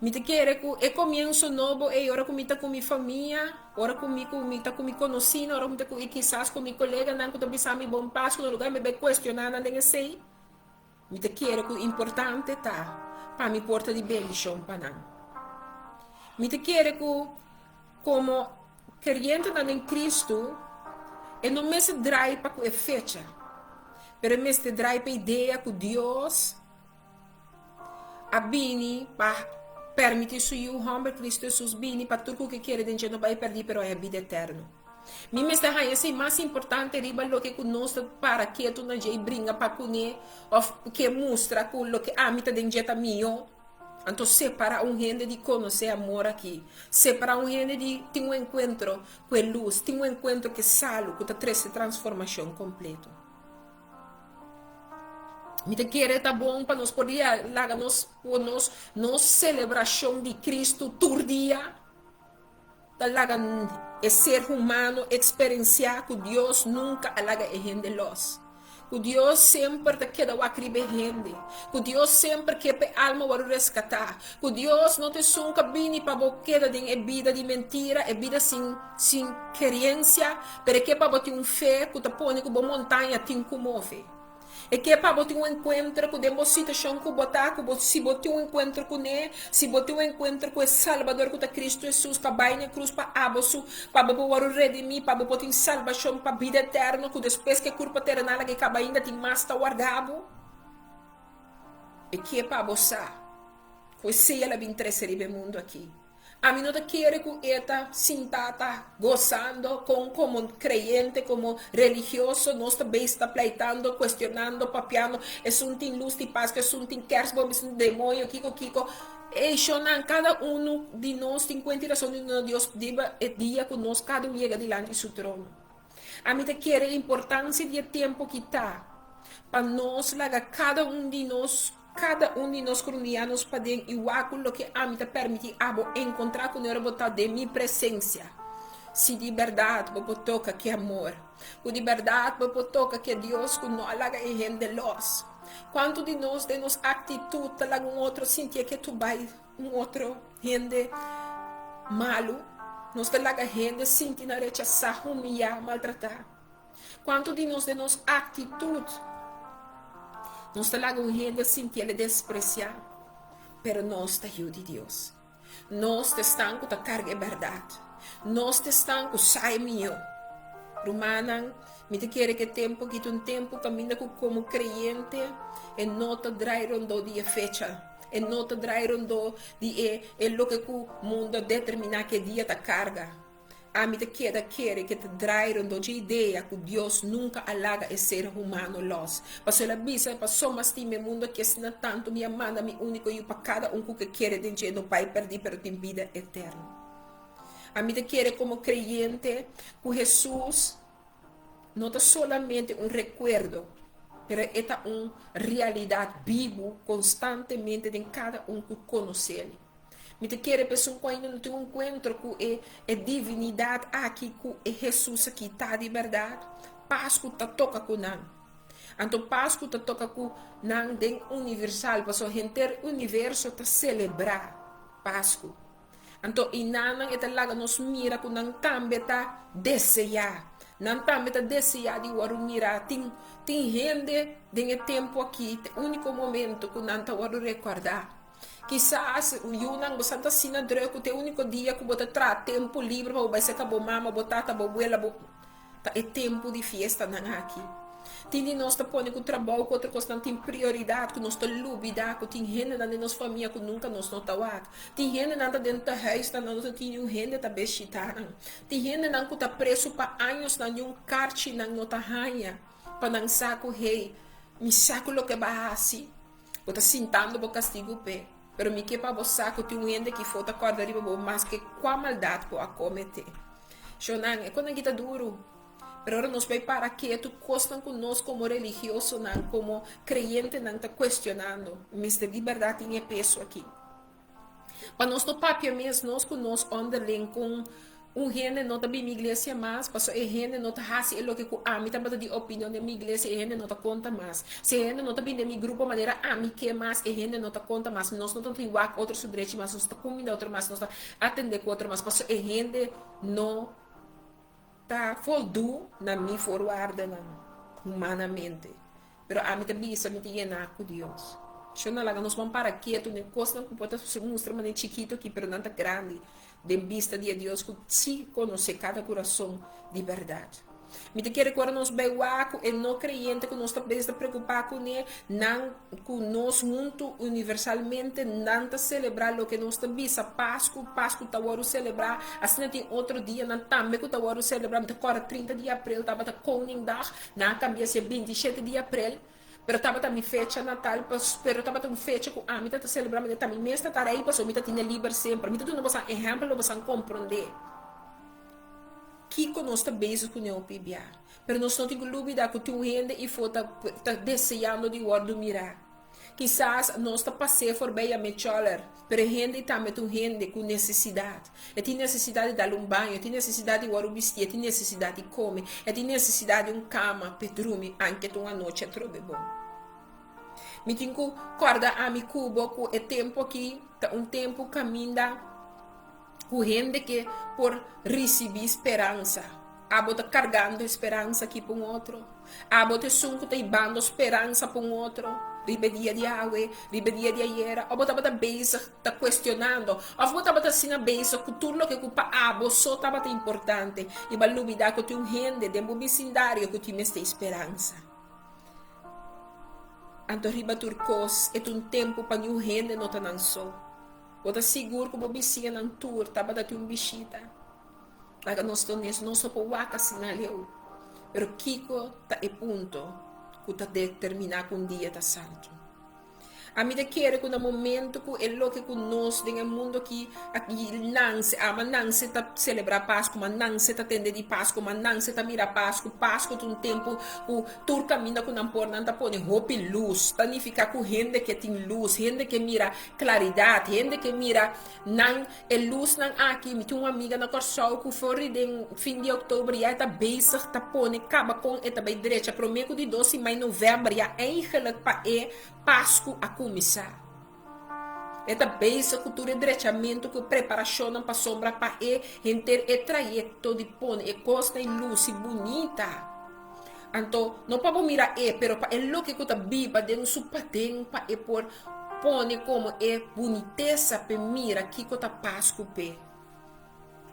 Mi ta kere ku e komienso nobo ei ora ku mi ta ku mi famia, ora ku mi ku mi ta ku mi konosínan, ora ku mi ta ku i kisas ku mi koleganan ku ta bisa mi bon pas ku na lugar mi bai kuestioná nan den esei, mi ta kere ku importante ta pa mi por ta di bendishon pa nan. Mi ta kere ku komo kerientenan den Kristu e no mester drai pa ku e fecha, pero e mester drai pa e idea ku Dios a bini pa permiti su Yu homber Cristo Jesus bini pa tur ku ke kere den dje no bai perdi pero haña bida eterno. Mi mester haña esei mas importante riba loke ku nos ta para ketu na dje i bringa pa kuné òf ke mustra ku loke ami ta den dje ta mihó. Anto separa un hende di konosé amor aki. Separa un hende di tin un enkuentro ku e lus, tin un enkuentro ku e salu ku ta trese transformashon kompleto. Mi ta kere ta bon pa nos por dia laga nos por nos nos selebrashon di Kristu tur dia ta laga e ser humano eksperensiá ku Dios nunka a laga e hende lòs. Ku Dios semper ta keda wak riba e hende. Ku Dios semper ke pa e alma wòrdu reskatá. Ku Dios no ta esun ku a bini pa bo keda den e bida di mentira, e bida sin sin keriensia, pero e ke pa bo tin un fe ku ta pone ku bo montaña tin ku move. E ke pa bo tin un enkuentro ku den bo situashon ku bo ta, ku bo si bo tin un enkuentro kuné, si bo tin un enkuentro ku e Salbador ku ta Kristu Hesus ku a bai na e krus pa abo su, pa bo por wòrdu redimí, pa bo por tin salbashon pa bida eterno ku despues ku e kurpo terenal aki kaba ainda tin mas ta warda bo. E ke pa bo sa ku esei el a bin trese riba e mundu aki. Ami no ta kere ku e ta sintá ta gosando kon komo kreyente, komo religioso nos ta beis ta pleitando, kuestionando, papiando, esun tin lus di Paskua, esun tin kersboom, esun demoño, kiko kiko. Ey shonnan, kada unu di nos tin kuenta i rason di duna Dios riba e dia ku nos kada un yega dilanti su trono. Ami ta kere e importansia di e tempu ki ta pa nos laga kada un di nos Kada un di nos krundia nos paden i wak ku loke ami ta permití abo enkontrá ku ora bo ta den mi presensia. Si di bèrdat bo por toka ki amor, ku di bèrdat bo por toka ki e Dios ku no a laga e hende lòs. Kuantu di nos den nos aktitut ta laga un otro sintié ke tu bai un otro hende malu? Nos ta laga hende sinti nan rechasá, humiyá, maltratá. Kuantu di nos den nos aktitut nos ta laga un hende sinti el e despresiá? Pero nos ta yu di Dios. Nos ta esnan ku ta karga e bèrdat. Nos ta esnan ku sa e mihó. Rumannan, mi ta kere ku e tempu aki ta un tempu kaminda ku komo kreyente e no ta drai rondó di e fecha, e no ta drai rondó di e loke ku mundu a determiná ku e dia ta karga. Ami ta keda kere ke ta draai rondó dje idea ku Dios nunka a laga e ser humano lòs. Pasobra el a bisa, Pasobra stima e mundu aki asina tantu, mi a manda mi úniko Yu pa kada un ku ke kere den dje no bai pèrdí pero tin bida eterno. Ami ta kere komo kreyente ku Hesus no ta solamente un rekuerdo, pero e ta un realidat bibu konstantemente den kada un ku konos'el. Mi ta kere pa esun ku ainda no tin un enkuentro ku e e divinidat aki, ku e Hesus aki ta di bèrdat, Pasku ta toka ku nan. Anto Pasku ta toka ku nan den universal, pasobra henter universo ta selebrá Pasku. Anto i nannan e ta laga nos mira ku nan tambe ta deseá. Nan tambe ta deseá di wòrdu mirá. Tin tin hende den e tempu aki, ta e úniko momento ku nan ta wòrdu rekòrdá. Kisas yunan bo sa ta asina druk ku ta e úniko dia ku bo ta traha tempu libre pa bo bai serka bo mama, bo tata, bo abuela, bo ta e tempu di fiestanan aki. Tin di nos ta pone ku trabou ku otro kosnan tin prioridat ku nos ta lubida ku tin hendenan den nos famia ku nunka nos no ta wak. Tin hendenan ta den tehuisnan nan no ta tin niun hende ta bishita nan. Tin hendenan ku ta presu pa añosnan niun karchi nan no ta haña pa nan sa ku hey mi sa ku loke bo a hasi. Bo ta sintando bo kastigu p'e, pero mi ke pa bo sa ku tin un hende ki fo ta kòrda riba bo maske kua maldat bo a kometé. Shonnan, e konan ki ta duru, pero ora nos bai para ketu kosnan ku nos komo religiosonan, komo kreyentenan ta kuestionando, mester di bèrdat tin e peso aki. Pa nos no papia mes nos ku nos onderling kon un hende no ta bin mi iglesia mas pasobra e hende no ta hasi e loke ku ami tabata di opinion den mi iglesia e hende no ta konta mas. Si e hende no ta bin den mi grupo manera ami ke mas e hende no ta konta mas. Nos no ta tin wak otro su drechi mas, nos ta kuminda otro mas, nos ta atende ku otro mas pasobra e hende no ta voldu na mi voorwaardennan humanamente. Pero ami ta bisa mi ta yená ku Dios. Shon a laga nos ban para ketu den kosnan ku por ta mustra manera chikitu aki, pero nan ta grandi den bista di e Dios ku sí konosé kada kurason di bèrdat. Mi ta kere ku ora nos bai wak ku e no kreyente ku nos ta bes ta preokupá kuné, nan ku nos huntu universalmente nan ta selebrá loke nos ta bisa Pasku, Pasku ta wòrdu selebrá, asina tin otro dianan tambe ku ta wòrdu selebrá. Mi ta kòrda 30 di aprel tabata Koningdag. Nan a kambia si e 27 di aprel. Pero tabata mi fecha natal, pero tabata un fecha ku ami ta ta selebrá, mi ta mi mes ta ta rei pasobra mi ta tine liber semper. Mi ta duna boso ehèmpel pa boso komprondé kiko nos ta bezig kuné hopi bia. Pero nos no tin ku lubidá ku tin un hende ifó ta ta deseando di wòrdu mirá. Kisas nos ta pas'é forbei a Mecholler, pero e hende ei tambe ta un hende ku nesesidat. E tin nesesidat di dal un baño, e tin nesesidat di wòrdu bistí, e tin nesesidat di kome, e tin nesesidat di un kama p'e drumi anke ta un anochi atrobe bon. Mi tin ku kòrda ami ku bo ku e tempu aki ta un tempu kaminda ku hende ke por risibí speransa. Abo ta kargando e speransa aki pa un otro. Abo ta esun ku ta hibando speransa pa un otro riba e dia di awe, riba e dia di ayera. Òf bo tabata bezig ta kuestionando, òf bo tabata asina bezig ku tur loke ku pa abo so tabata importante i bo a lubidá ku tin un hende den bo bisindario ku tin mester e speransa. Anto riba tur kos, e ta un tempu pa niun hende no ta nan so. Bo ta sigur ku bo bisiñanan tur tabata tin un bishita? Laga nos ta honesto, nos no por wak asina leu. Pero kiko ta e punto ku ta determiná ku un dia ta santu? Ami ta kere ku na momento ku e loke ku nos den e mundo aki nanse, ama nanse ta selebrá Pasku, ma nanse ta tende di Pasku, ma nanse ta mira Pasku. Pasku ta un tempu ku tur kaminda ku nan por nan ta pone hopi lus. Ta nifiká ku hende ke tin lus, hende ke mira klaridat, hende ke mira nan E lusnan aki, mi tin un amiga na Kòrsou ku for di den fin di òktober ya e ta bezig ta pone kaba kon e ta bai drecha promé ku di dos simai novèmber ya eigenlik pa e Pasku a kuminsá. E ta bezig ku tur e drechamentu ku e preparashonnan pasobra pa e henter e trayekto di pone e kosnan i lusi bunita. Anto, no pa bo mira e, pero pa e loke ku ta biba den su paden pa e por pone komo e bunitesa p'e mira kiko ta pas ku p'e.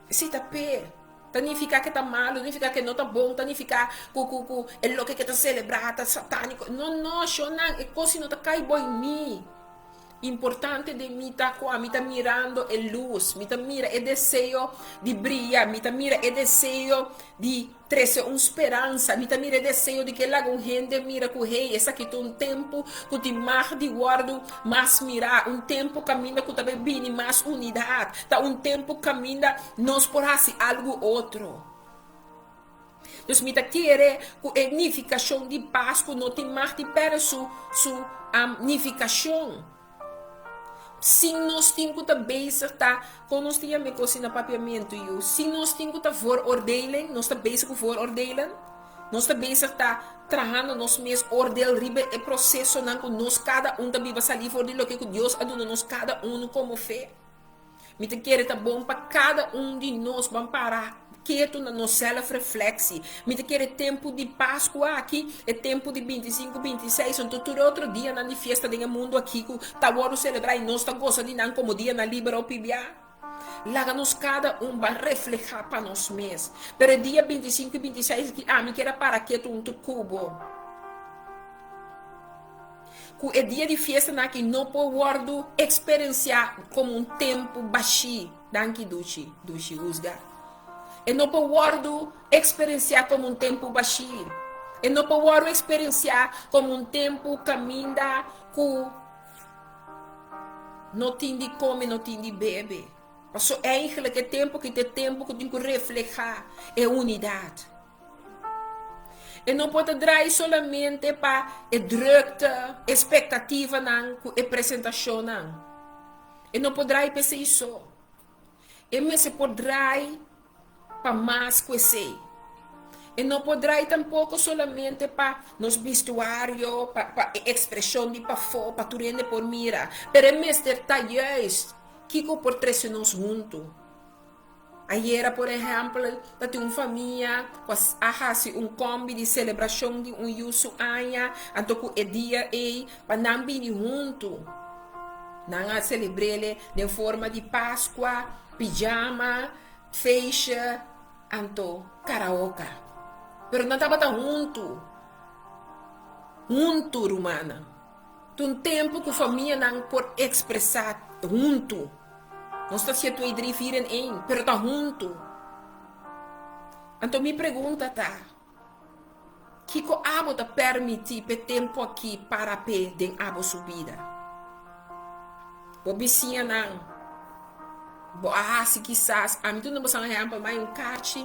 Esei ta p'e. Ta nifiká ke ta malu, nifiká ke no ta bon, ta nifiká ku ku ku e loke ke ta selebrá ta satániko. No, no, shonnan, e kos si no ta kai bo mi. Importante den mi ta ku ami ta mirando e lus, mi ta mira e deseo di bria, mi ta mira e deseo di trese un speransa, mi ta mira e deseo di ke laga un hende mira ku hey, esaki ta un tempu ku tin mag di wòrdu mas mirá, un tempu kaminda ku ta bai bini mas unidat, ta un tempu kaminda nos por hasi algu otro. Dus mi ta kere ku e nifikashon di Pasku no tin mag di pèrdè su su nifikashon. Sin nos tin ku ta bezig ta, kon nos ta yama e kos na papiamentu yu? Sin nos tin ku ta vooroordelen, nos ta bezig ku vooroordelen, nos ta bezig ta trahando nos mes oordeel riba e prosesonan ku nos kada un ta biba salí for di loke ku Dios a duna nos kada unu komo fe. Mi ta kere ta bon pa kada un di nos ban para ketu na nos selfreflectie. Mi ta kere tempu di Pasku aki, e tempu di bintisinku, bintiseis, anto tur e otro dianan di fiesta den e mundu aki ku ta wòrdu selebrá i nos ta gosa di nan komo dianan liber o pibia. Laga nos kada un ban reflehá pa nos mes. Pero e dia bintisinku i bintiseis aki ami kier a para ketu huntu ku bo. Ku e dia di fiestanan aki no por wòrdu eksperensiá komo un tempu bashí. Danki Dushi, Dushi Husga. E no por wòrdu eksperensiá komo un tempu bashí. E no por wòrdu eksperensiá komo un tempu kaminda ku no tin di kome, no tin di bebe. Paso eigentlik e tempu aki ta e tempu ku tin ku reflehá e unidat. E no por ta drai solamente pa e drukte, e spektativanan ku e presentashonnan. E no por drai pa esei so. E mester por drai pa mas ku esei. E no por drai tampoko solamente pa nos bistuario, pa pa e ekspreshon di pafó, pa tur hende por mira. Pero e mester ta juist kiko por trese nos huntu. Ayera por ehèmpel ta tin un famia ku a hasi un kòmbi di selebrashon di un yu su aña, anto ku e dia ei pa nan bini huntu. Nan a selebr'é den forma di Paskua, pijama, feestje, anto karaoka. Pero nan tabata huntu, huntu rumannan. Ta un tempu ku famianan por ekspresá huntu. Nos ta hasié twee, drie, vier en een, pero ta huntu. Anto mi pregunta ta, Kiko abo ta permití p'e tempu akí para p'e den abo su bida? Bo bisiñanan, bo a hasi kisas, ami ta duna boso un ehèmpel, mi a un karchi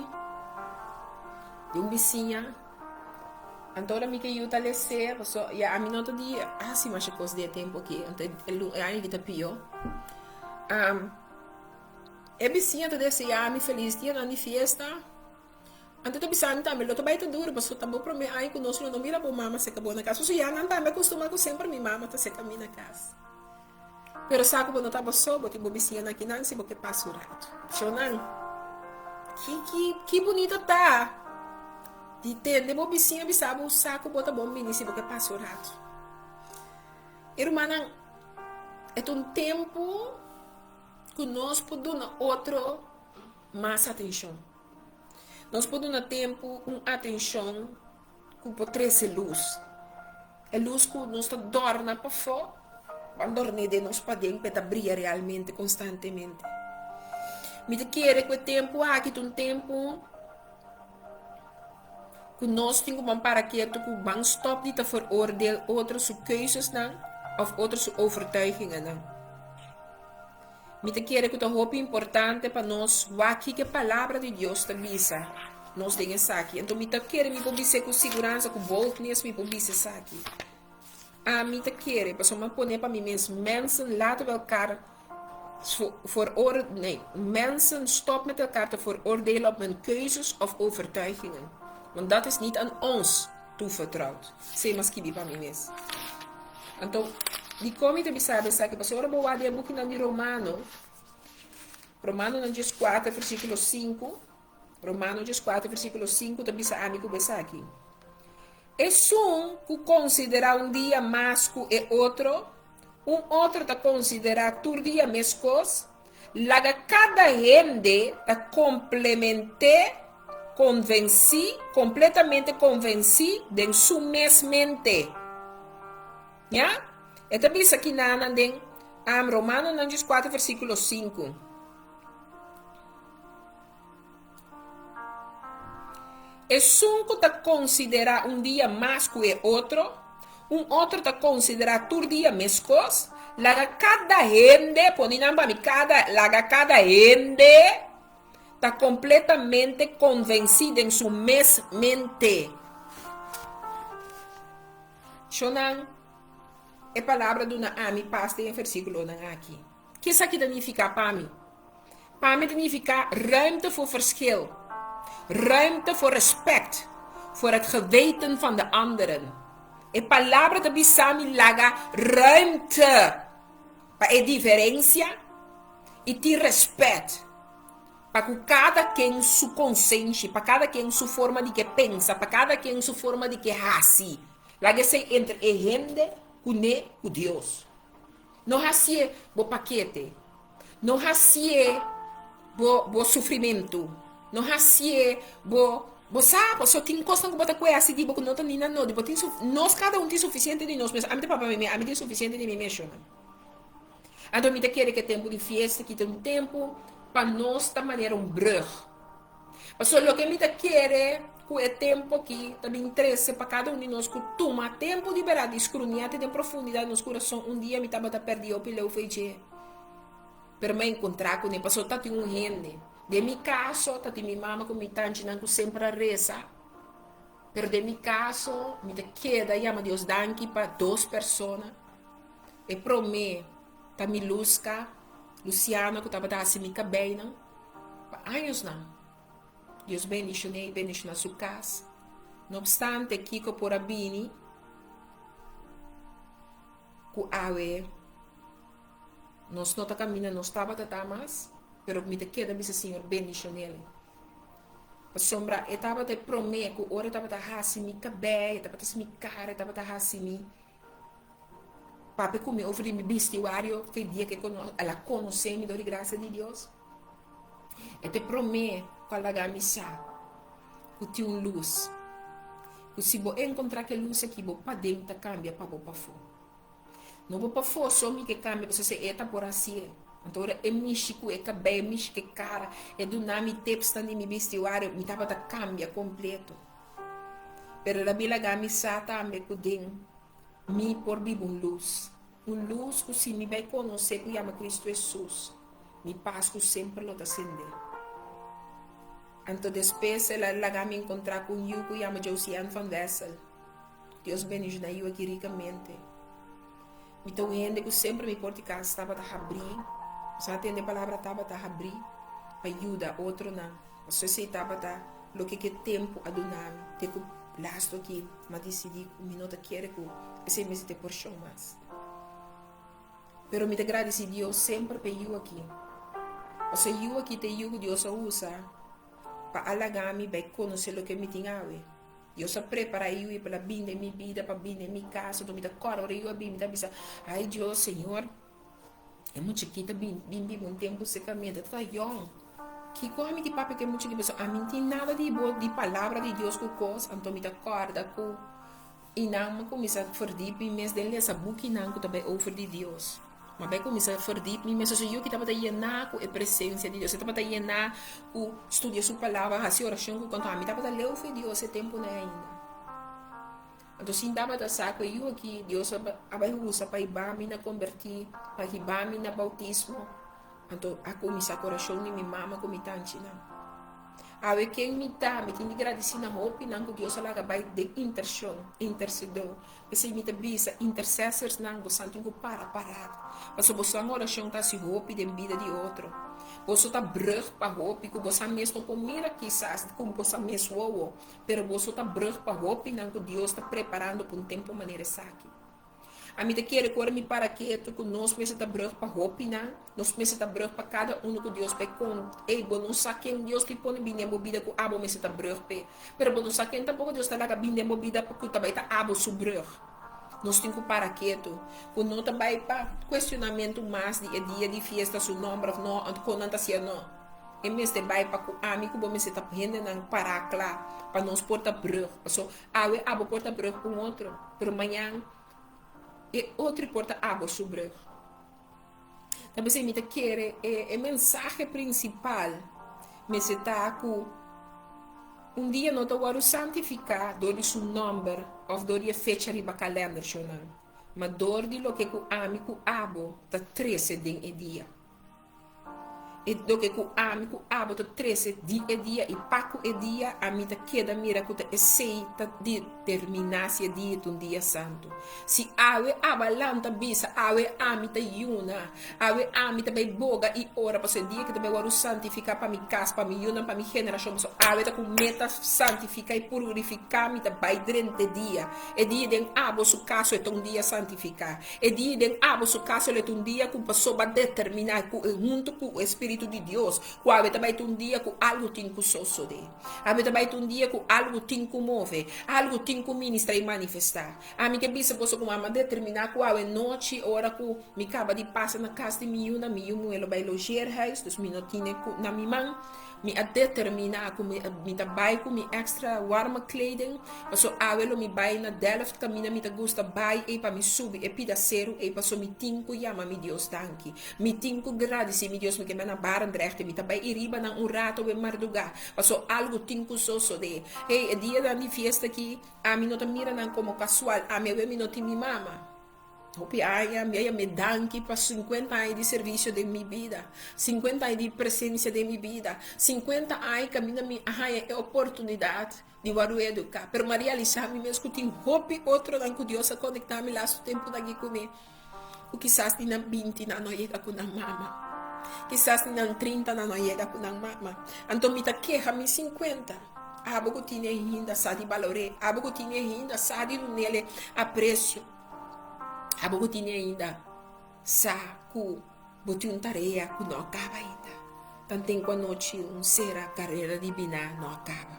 di un bisiña, anto ora mi ke yu ta les'é, paso ya ami no ta di hasi masha kos den e tempu akí, anto e aña akí ta pió. E bisiña ta deseá mi felis dianan di fiesta. Anto ta bisa mi tambe, lo ta bai ta duru, pasobra ta bo promé aña ku nos lo no mira bo mama seka bo na kas. Pasobra ya nan tambe a kustumá ku semper mi mama ta seka mi na kas. Pero sa ku bo no ta bo so, bo tin bo bisiñanan akinan si bo ke pasa un ratu. Shownan, ki ki ki bunito ta di tende bo bisiña bisa bo sa ku bo ta bon bini si bo ke pasa un ratu. E rumannan, e ta un tempu ku nos por duna otro mas atenshon. Nos por duna tempu un atenshon ku por trese lus. E lus ku nos ta dòrna pafó, ban dòrn'é den nos paden pa e ta bria realmente konstantemente. Mi ta kere ku e tempu aki ta un tempu ku nos tin ku ban para ketu ku ban stòp di ta veroordeel otro su keuzesnan òf otro su overtuigingennan. Mi ta kere ku ta hopi importante pa nos wak kiko e Palabra di Dios ta bisa nos den esaki. Anto mi ta kere mi por bis'é ku siguransa, ku boldness mi por bisa esaki. Ami ta kere, pasobra mi a pone pa mi mes, mensen laten we elkaar veroor, nee, mensen stop met elkaar te veroordelen op hun keuzes of overtuigingen, want dat is niet aan ons toevertrouwd. Esei mi a skibi pa mi mes. Anto, dikon mi ta bisa bo esaki? Pasobra ora bo wak den e bukinan di Romano, Romanonan dieskuater versíkulo sinku, Romano dieskuater versíkulo sinku ta bisa ami ku bo esaki, Esun ku konsiderá un dia mas ku e otro, un otro ta konsiderá tur dia meskos, Laga kada hende ta komplement'é konvensí, kompletamente konvensí den su mes mente. Ya? E ta bisa kinanan den Romanonan dieskuater versíkulo sinku. Esun ku ta konsiderá un dia mas ku e otro, un otro ta konsiderá tur dia meskos, laga kada hende, pone nan pa mi, kada, laga kada hende ta kompletamente konvensí den su mes mente. Shonnan, e palabra duna ami pas den e versíkulonan aki. Ke esaki ta nifiká pa mi? Pa mi ta nifiká ruimte voor verschil, ruimte voor respect voor het geweten van de anderen. E palabra ta bisa mi laga ruimte pa e diferensia i tin respet pa ku kada ken su konsenshi, pa kada ken su forma di ke pensa, pa kada ken su forma di ke hasi. Laga esei entre e hende kuné ku Dios. No hasié bo pakete. No hasié bo bo sufrimentu. No hasié bo bo sa paso tin kosnan ku bo ta kue hasi di bo ku no ta ni na nodi. Bo tin su nos kada un tin sufisiente di nos mes. Ami ta papia mi mes, ami tin sufisiente di mi mes shona. Anto mi ta kere ku e tempu di fiesta aki ta un tempu pa nos ta manera un brùg. Pasobra loke mi ta kere ku e tempu aki ta bin trese pa kada un di nos ku tuma tempu di bèrdat di skruniá te den profundidat di nos kurason, un dia mi tabata pèrdí hopi leu fo'i dje, pero mi a enkontrá kuné pasobra ta tin un hende. Den mi kaso ta tin mi mama ku mi tanchinan ku semper a resa, pero den mi kaso mi ta keda yama Dios danki pa dos persona. E promé ta mi Luska, Luciano ku tabata hasi mi kabeinan. Pa añosnan, Dios bendishoné i bendishoná su kas. No opstante kiko por a bini ku awe nos no ta kaminda nos tabata ta mas, pero mi ta keda bisa Señor bendishon'el. Pasobra e tabata e promé ku ora e tabata hasi mi kabei, e tabata hasi mi kara, e tabata hasi mi Papia ku mi over di mi bistiwario fe dia ku el a konosé mi dor di grasia di Dios. E ta e promé ku a laga mi sa ku tin un lus, ku si bo enkontrá ku e lus aki bo paden ta kambia pa bo pafó. No bo pafó so mi ke kambia pasobra si e ta por hasié. Anto ora e mishi ku e kabei, e mishi ku e kara, e duna mi tipsnan di mi bistiwario, mi tabata kambia kompleto. Pero el a bin laga mi sa tambe ku den mi por biba un lus. Un lus ku si mi bai konosé ku yama Kristu Hesus, mi pas ku semper lo ta sendé. Anto despues el a laga mi enkontrá ku un yu ku yama Josiane van Wessel. Dios bendishoná yu aki rikamente. Mi ta un hende ku semper mi por di kas tabata habrí, mi sa tende palabra tabata habrí pa yuda otronan. Pasobra esei tabata loke ku e tempu a duna mi te ku lastu aki mi a disidí ku mi no ta kere ku esei mester ta e porshon mas. Pero mi ta gradisí Dios semper pa e yu aki. Pasobra e yu aki ta e yu ku Dios a usa pa a laga mi bai konosé loke mi tin awe. Dios a prepara e yu pa el a bin den mi bida, pa bin den mi casa. Enton mi ta kòrda ora e yu a bin, mi ta bisa, Ai Dios, Señor, e muchachita bin bin biba un tempu serka mi, e ta ta yòn. Kiko ami tin papia ku e muchachita? Pasobra ami no tin nada di bo, di palabra di Dios ku kos. Anto mi ta kòrda ku i nan a kuminsá verdiep mi mes den lesa bukinan ku ta bai over di Dios. Ma bai kuminsá verdiep mi mes. Pasobra yu ki tabata yená ku e presensia di Dios. E tabata yená ku studia su palabra, hasi orashon ku konta. Ami tabata leu for di Dios e tempunan ainda. Anto sin tabata sa ku e yu aki Dios a bai usa pa hiba mi na kombertí, pa hiba mi na boutismo. Anto a kuminsá ku orashon di mi mama ku mi tanchinan. Awe ken mi ta, mi tin di gradisí na hopinan ku Dios a laga bai den intershon, intersedó. P'esei mi ta bisa intersesorsnan, bosan tin ku para parado, pasobra bosan orashon ta hasi hopi den bida di otro. Boso ta brùg pa hopi ku bosan mes no por mira kisas ku bosan mes wowo, pero boso ta brùg pa hopinan ku Dios ta preparando pa un tempu manera esaki. Ami ta kere ku ora mi para ketu ku nos mester ta brug pa hopinan, nos mester ta brug pa kada unu ku Dios bai kont. Ey, bo no sa ken Dios tin pone bin den bo bida ku abo mester ta brug p'e. Pero bo no sa ken tampoko Dios ta laga bin den bo bida ku ta bai ta abo su brug. Nos tin ku para ketu, ku no ta bai pa kuestionamentu mas di e dia di fiesta su nomber of no, ant kon nan ta hasié no. E mester bai pa ku ami ku bo mester ta hendenan pará kla pa nos por ta brug. Paso awe abo por ta brug ku un otro, pero mañan e otro por ta abo su brug. Ta p'esei mi ta kere e e mensahe prinsipal mester ta ku un dia no ta wòrdu santifiká dor di su nòmber òf dor di e fecha riba kalènder, shonnan, ma dor di loke ku ami ku abo ta trese den e dia. E loke ku ami ku abo ta trese di e dia i pa ku e dia, ami ta keda mira ku ta esei ta determiná si e dia ta un dia santu. Si awe abo a lanta bisa, Awe ami ta yuna, awe ami ta bai boga i ora pasobra e dia ki ta bai wòrdu santifiká pa mi kas, pa mi yunan, pa mi generashon, pasobra awe ta ku meta santifiká i purifiká mi ta bai drenta e dia. E dia den abo su kaso e ta un dia santifiká. E dia den abo su kaso lo ta un dia ku pasobra determiná ku e huntu ku e Spiritu di Dios, ku awe ta bai ta un dia ku algu tin ku sosodé. Awe ta bai ta un dia ku algu tin ku move, algu tin ku ministrá i manifestá. Ami ke bisa boso ku mama determiná ku awe nochi ora ku mi kaba di pasa na kas di mi yunan, mi yu muhé lo bai logeerhuis, dus mi no tine ku na mi man. Mi a determiná ku mi mi ta bai ku mi èkstra warme kleding, paso awe lo mi bai na Delft kaminda mi ta gusta bai ei pa mi subi e pida seru ei paso mi tin ku yama mi Dios danki. Mi tin ku gradisí mi Dios mi ke bai na Barendrecht mi ta bai i riba nan un rato awe mardugá paso algu tin ku sosodé. Hey, e dianan di fiesta aki ami no ta mira nan komo kasual, ami awe mi no tin mi mama. Hopi aña mi a yam'é danki pa sinkuenta aña di servisio den mi bida, sinkuenta aña di presensia den mi bida, sinkuenta aña kaminda mi a haña e oportunidat di wòrdu eduká. Pero mi a realisá mi mes ku tin hopi otronan ku Dios a konektá mi lastu tempunan aki kuné ku kisas ni nan binti nan no a yega ku nan mama, kisas ni nan trinta nan no a yega ku nan mama. Anto mi ta keha mi sinkuenta. Abo ku tine ainda sa di balor'é, abo ku tine ainda sa di dun'el e apresio. Abo ku tini ainda sa ku bo tin un tarea ku no a kaba ainda. Tanten ku anochi un sera karera di bina no a kaba.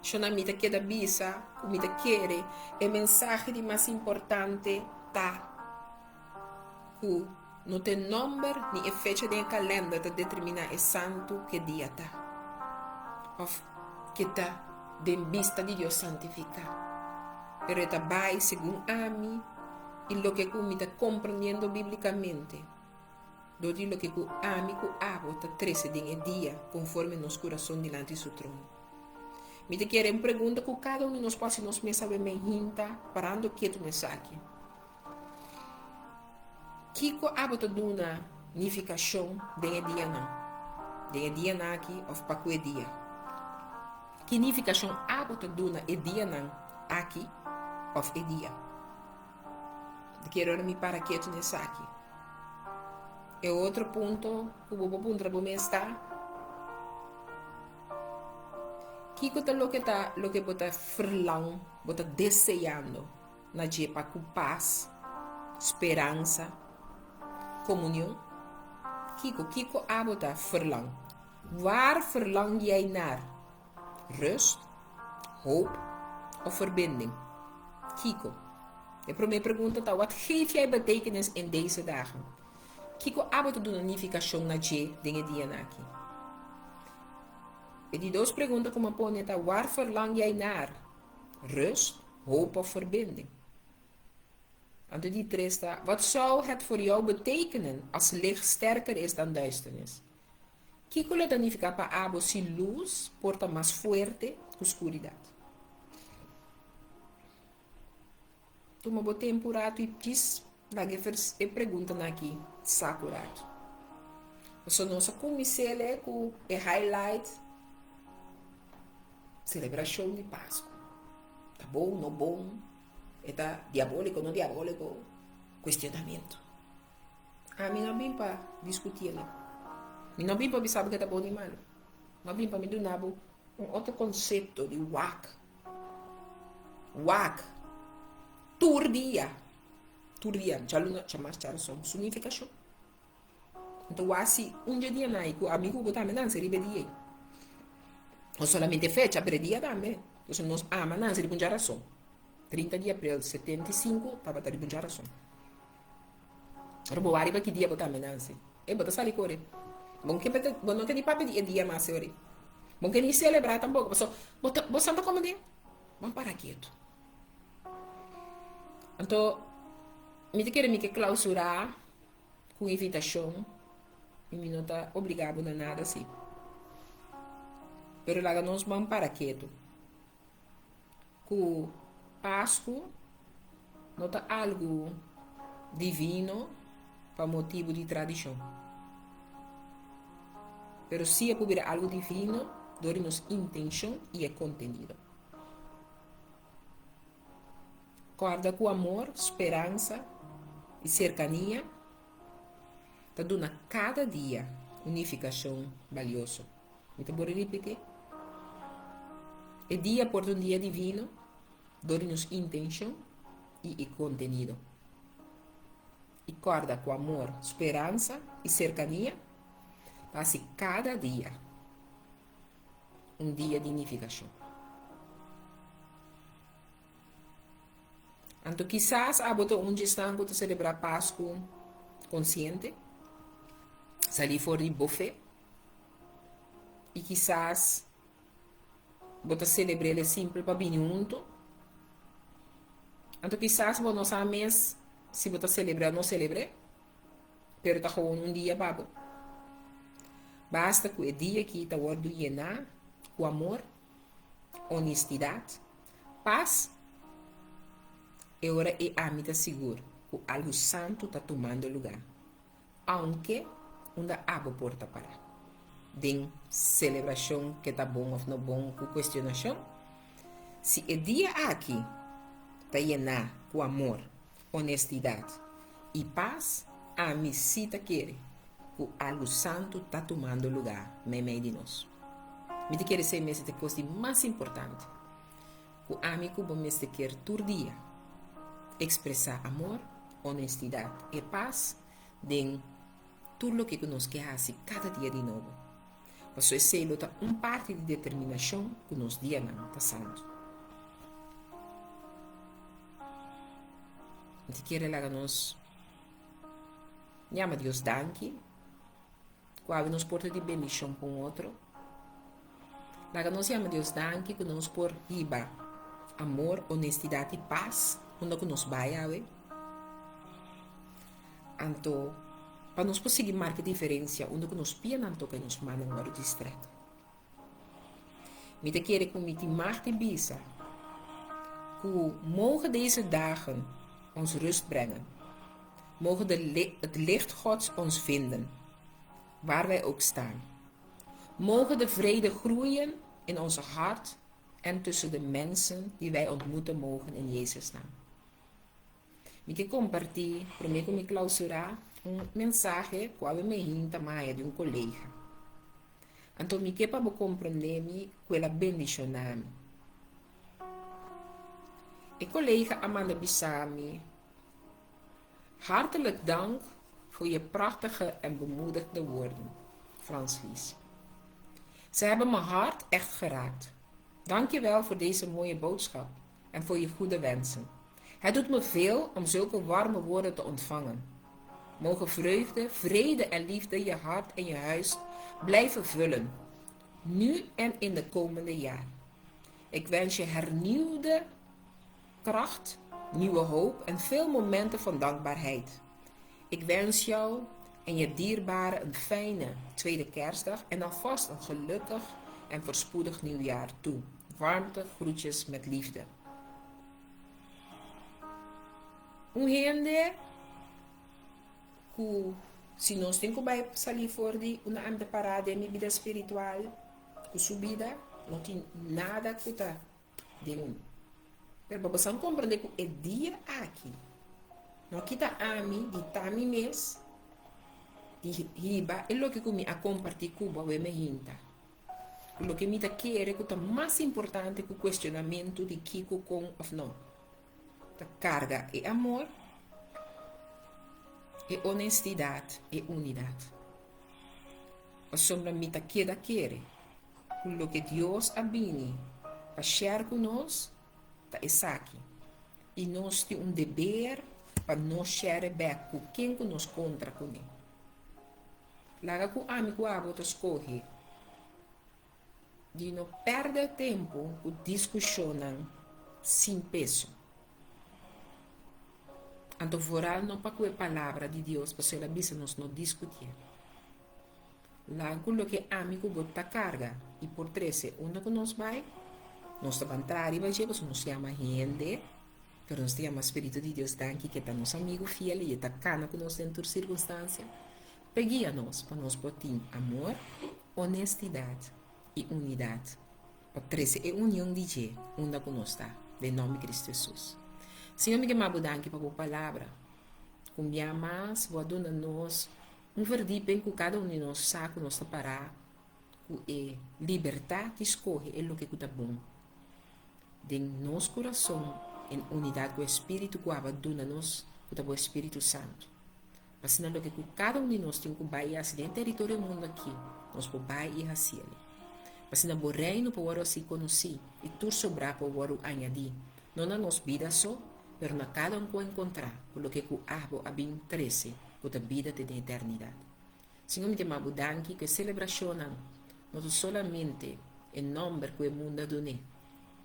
Shona mi ta keda bisa ku mi ta kere e mensahe di mas importante ta ku no ta e nòmber ni e fecha den e kalènder ta determiná e santu ku e dia ta òf ke ta den bista di Dios santifiká. Pero e ta bai segun ami i loke ku mi ta komprendiendo bíblikamente dor di loke ku ami ku abo ta trese den e dia konforme nos kurason dilanti su trono. Mi ta kere un pregunta ku kada un di nos por hasi nos mes awe meinta parando ketu na esaki. Kiko abo ta duna nifikashon den e dianan? Den e dianan aki òf pa ku e dia? Ki nifikashon abo ta duna e dianan aki òf e dia? Ta kere ora mi para ketu na esaki. E otro punto ku bo por puntra bo mes ta, Kiko ta loke ta loke bo ta verlang, bo ta deseando na dje pa ku pas, speransa, komunion? Kiko, kiko abo ta verlang? Waar verlang jij naar? Rust, hoop of verbinding? Kiko? E promé pregunta ta, Wat geef jij betekenis in deze dagen? Kiko abo ta duna nifikashon na dje den e dianan aki? E di dos pregunta ku mi a pone ta, Waar verlang jij naar? Rust, hoop of verbinding? Anto di tres ta, Wat zou het voor jou betekenen als licht sterker is dan duisternis? Kiko lo ta nifiká pa abo si lus por ta mas fuerte ku skuridat? Tuma bo tempu un ratu i djis laga e vers e preguntanan aki sak un ratu. Pasobra nos a kumins'é lei ku e highlight selebrashon di Pasku. Ta bon, no bon, e ta diabóliko, no diabóliko, kuestionamentu. Ami no bin pa diskutié no. Mi no bin pa bisa bo ke ta bon ni malu. Mi a bin pa mi duna bo un otro konsepto di wak. Wak tur dia, tur dia, djaluna, djamars, djarason, su nifikashon. Anto wak si un dje dianan ei ku ami ku bo tambe nanse riba e dia ei. No solamente fecha, pero e dia tambe. Pasobra nos ama nanse riba un djarason. 30 di aprel 75 tabata riba un djarason. Ora bo wak riba ki dia bo ta amenanse, e bo ta sali kore. Bo no ke bo no ke ni papia di e dia mas e ora. Bo no ke ni selebrá tampoko, pasobra bo ta bo santa komo den bo a para ketu. Anto mi ta kere mi ke klausurá ku un invitashon i mi no ta obligá bo na nada si. Pero laga nos ban para ketu. Ku Pasku no ta algu divino pa motibu di tradishon, pero sí e por bira algu divino dor di nos intenshon i e kontenido. Kòrda ku amor, speransa i serkania ta duna kada dia un nifikashon balioso. Mi ta bori ripití. E dia por ta un dia divino dor di nos intenshon i e kontenido. I kòrda ku amor, speransa i serkania ta hasi kada dia un dia di nifikashon. Anto kisas abo ta un djesnan ku ta selebrá Pasku konsiente, salí for di bo fe. I kisas bo ta selebr'el e simpel pa bini huntu. Anto kisas bo no sa mes si bo ta selebr'é o no selebr'é, pero ta gewoon un dia pa bo. Basta ku e dia aki ta wòrdu yená ku amor, onestidat, pas, e ora ei ami ta sigur ku algu santu ta tumando lugá. Aunke unda abo por ta para den celebracion ke ta bon of no bon cu cuestionacion, si e dia aki ta yena cu amor, honestidad y paz, ami si ta kere cu algo santo ta tumando lugar meimei di nos. Mi ta kere esey mester ta e cos di mas importante cu ami cu bo mester kier tur dia, expresa amor, honestidad e pas den tur loke ku nos ke hasi kada dia di nobo. Pasobra esei lo ta un parti di determinashon ku nos dianan ta santu. Mi ta kere laga nos yama Dios danki ku awe nos por ta di bendishon pa un otro. Laga nos yama Dios danki ku nos por hiba amor, honestidat i pas unda ku nos bai awe. Anto, pa nos por sigui marka diferensia unda ku nos pianan toka i nos mannan wòrdu distrèk. Mi ta kere ku mi tin mag di bisa ku mogen deze dagen ons rust brengen. Mogen de het licht Gods ons vinden, waar wij ook staan. Mogen de vrede groeien in onze hart en tussen de mensen die wij ontmoeten mogen in Jezus naam. Mi ke kompartí, promé ku mi klausurá, un mensahe ku awe mi hinta maya di un kolega. Anto mi ke pa bo komprondé mi ku el a bendishoná mi. E kolega a manda bisa mi, Hartelijk dank voor je prachtige en bemoedigde woorden, Frans-Lies. Ze hebben mijn hart echt geraakt. Dank je wel voor deze mooie boodschap en voor je goede wensen. Het doet me veel om zulke warme woorden te ontvangen. Mogen vreugde, vrede en liefde je hart en je huis blijven vullen, nu en in de komende jaar. Ik wens je hernieuwde kracht, nieuwe hoop en veel momenten van dankbaarheid. Ik wens jou en je dierbaren een fijne tweede kerstdag en alvast een gelukkig en voorspoedig nieuwjaar toe. Warmte, groetjes met liefde. Un hende ku si nos tin ku bai salí for di una ante pará den mi bida spiritual ku su bida no tin nada ku ta den un. Pero pa boso komprendé ku e dia aki no kita ami di ta mi mes di hiba e loke ku mi a kompartí ku bo awe mehinta. Ku loke mi ta kere ku ta mas importante ku kuestionamentu di kiko, kon òf no. Ta karga e amor, e honestidat, e unidat. Pasobra mi ta keda kere ku loke Dios a bini pa share ku nos ta esaki. I nos tin un deber pa nos share bek ku ken ku nos kontra kuné. Laga ku ami ku abo ta skohe di no pèrdè tempu ku diskushonnan sin peso. Anto vooral no pa ku e Palabra di Dios, pasobra el a bisa nos no diskutié. Laga ku loke ami ku bo ta karga i por trese unda ku nos bai, nos ta ban traha riba dje pasobra nos yama hende, pero nos ta yama Spiritu di Dios danki ku e ta nos amigu fiel i e ta kana ku nos den tur sirkunstansia pa e guia nos pa nos por tin amor, honestidat i unidat pa trese e union di dje unda ku nos ta, den nòmber di Kristu Hesus. Señor mi ke maba bo danki pa bo palabra ku un bia mas bo a duna nos un verdieping ku kada un di nos sa ku nos ta pará ku e libertat di skohe e loke ku ta bon den nos kurason en unidat ku e Spiritu ku aba duna nos ku ta bo e Spiritu Santu. Asina loke ku kada un di nos tin ku bai i hasi den e teritorio mundu aki, nos por bai i hasi el. Asina bo Reino por wòrdu hasi konosí i tur sobrá por wòrdu añadí, no na nos bida so, pero na kada un ku a enkontrá ku loke ku abo a bin trese ku ta bida te den eternidat. Señor, mi ta yama bo danki ku e selebrashonnan no ta solamente e nòmber ku e mundu a dun'é,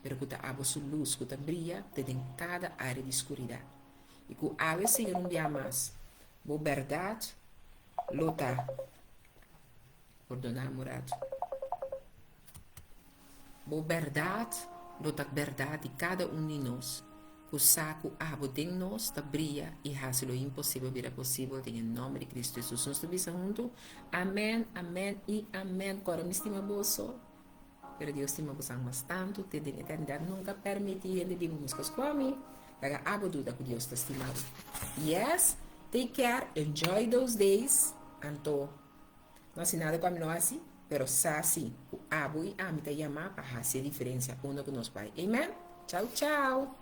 pero ku ta abo su lus ku ta bria te den kada área di skuridat. I ku awe Señor un bia mas, bo bèrdat lo ta. Pordoná mi un ratu. Bo bèrdat lo ta bèrdat di kada un di nos ku sa ku abo den nos ta bria i hasi lo imposibel bira posibel den e nòmber di Kristu Hesus. Nos ta bisa huntu, Amèn, amèn i amèn. Kòrda mi stima boso. Pero Dios stima bosan mas tantu te den eternidat. Nunka permití hende di bo meskos ku ami. Laga abo duda ku Dios ta stima bo. Yes, take care, enjoy those days. Anto, no hasi nada ku ami no hasi, pero sa si ku abo i ami ta yamá pa hasi e diferensia unda ku nos bai. Amen? Chau chau!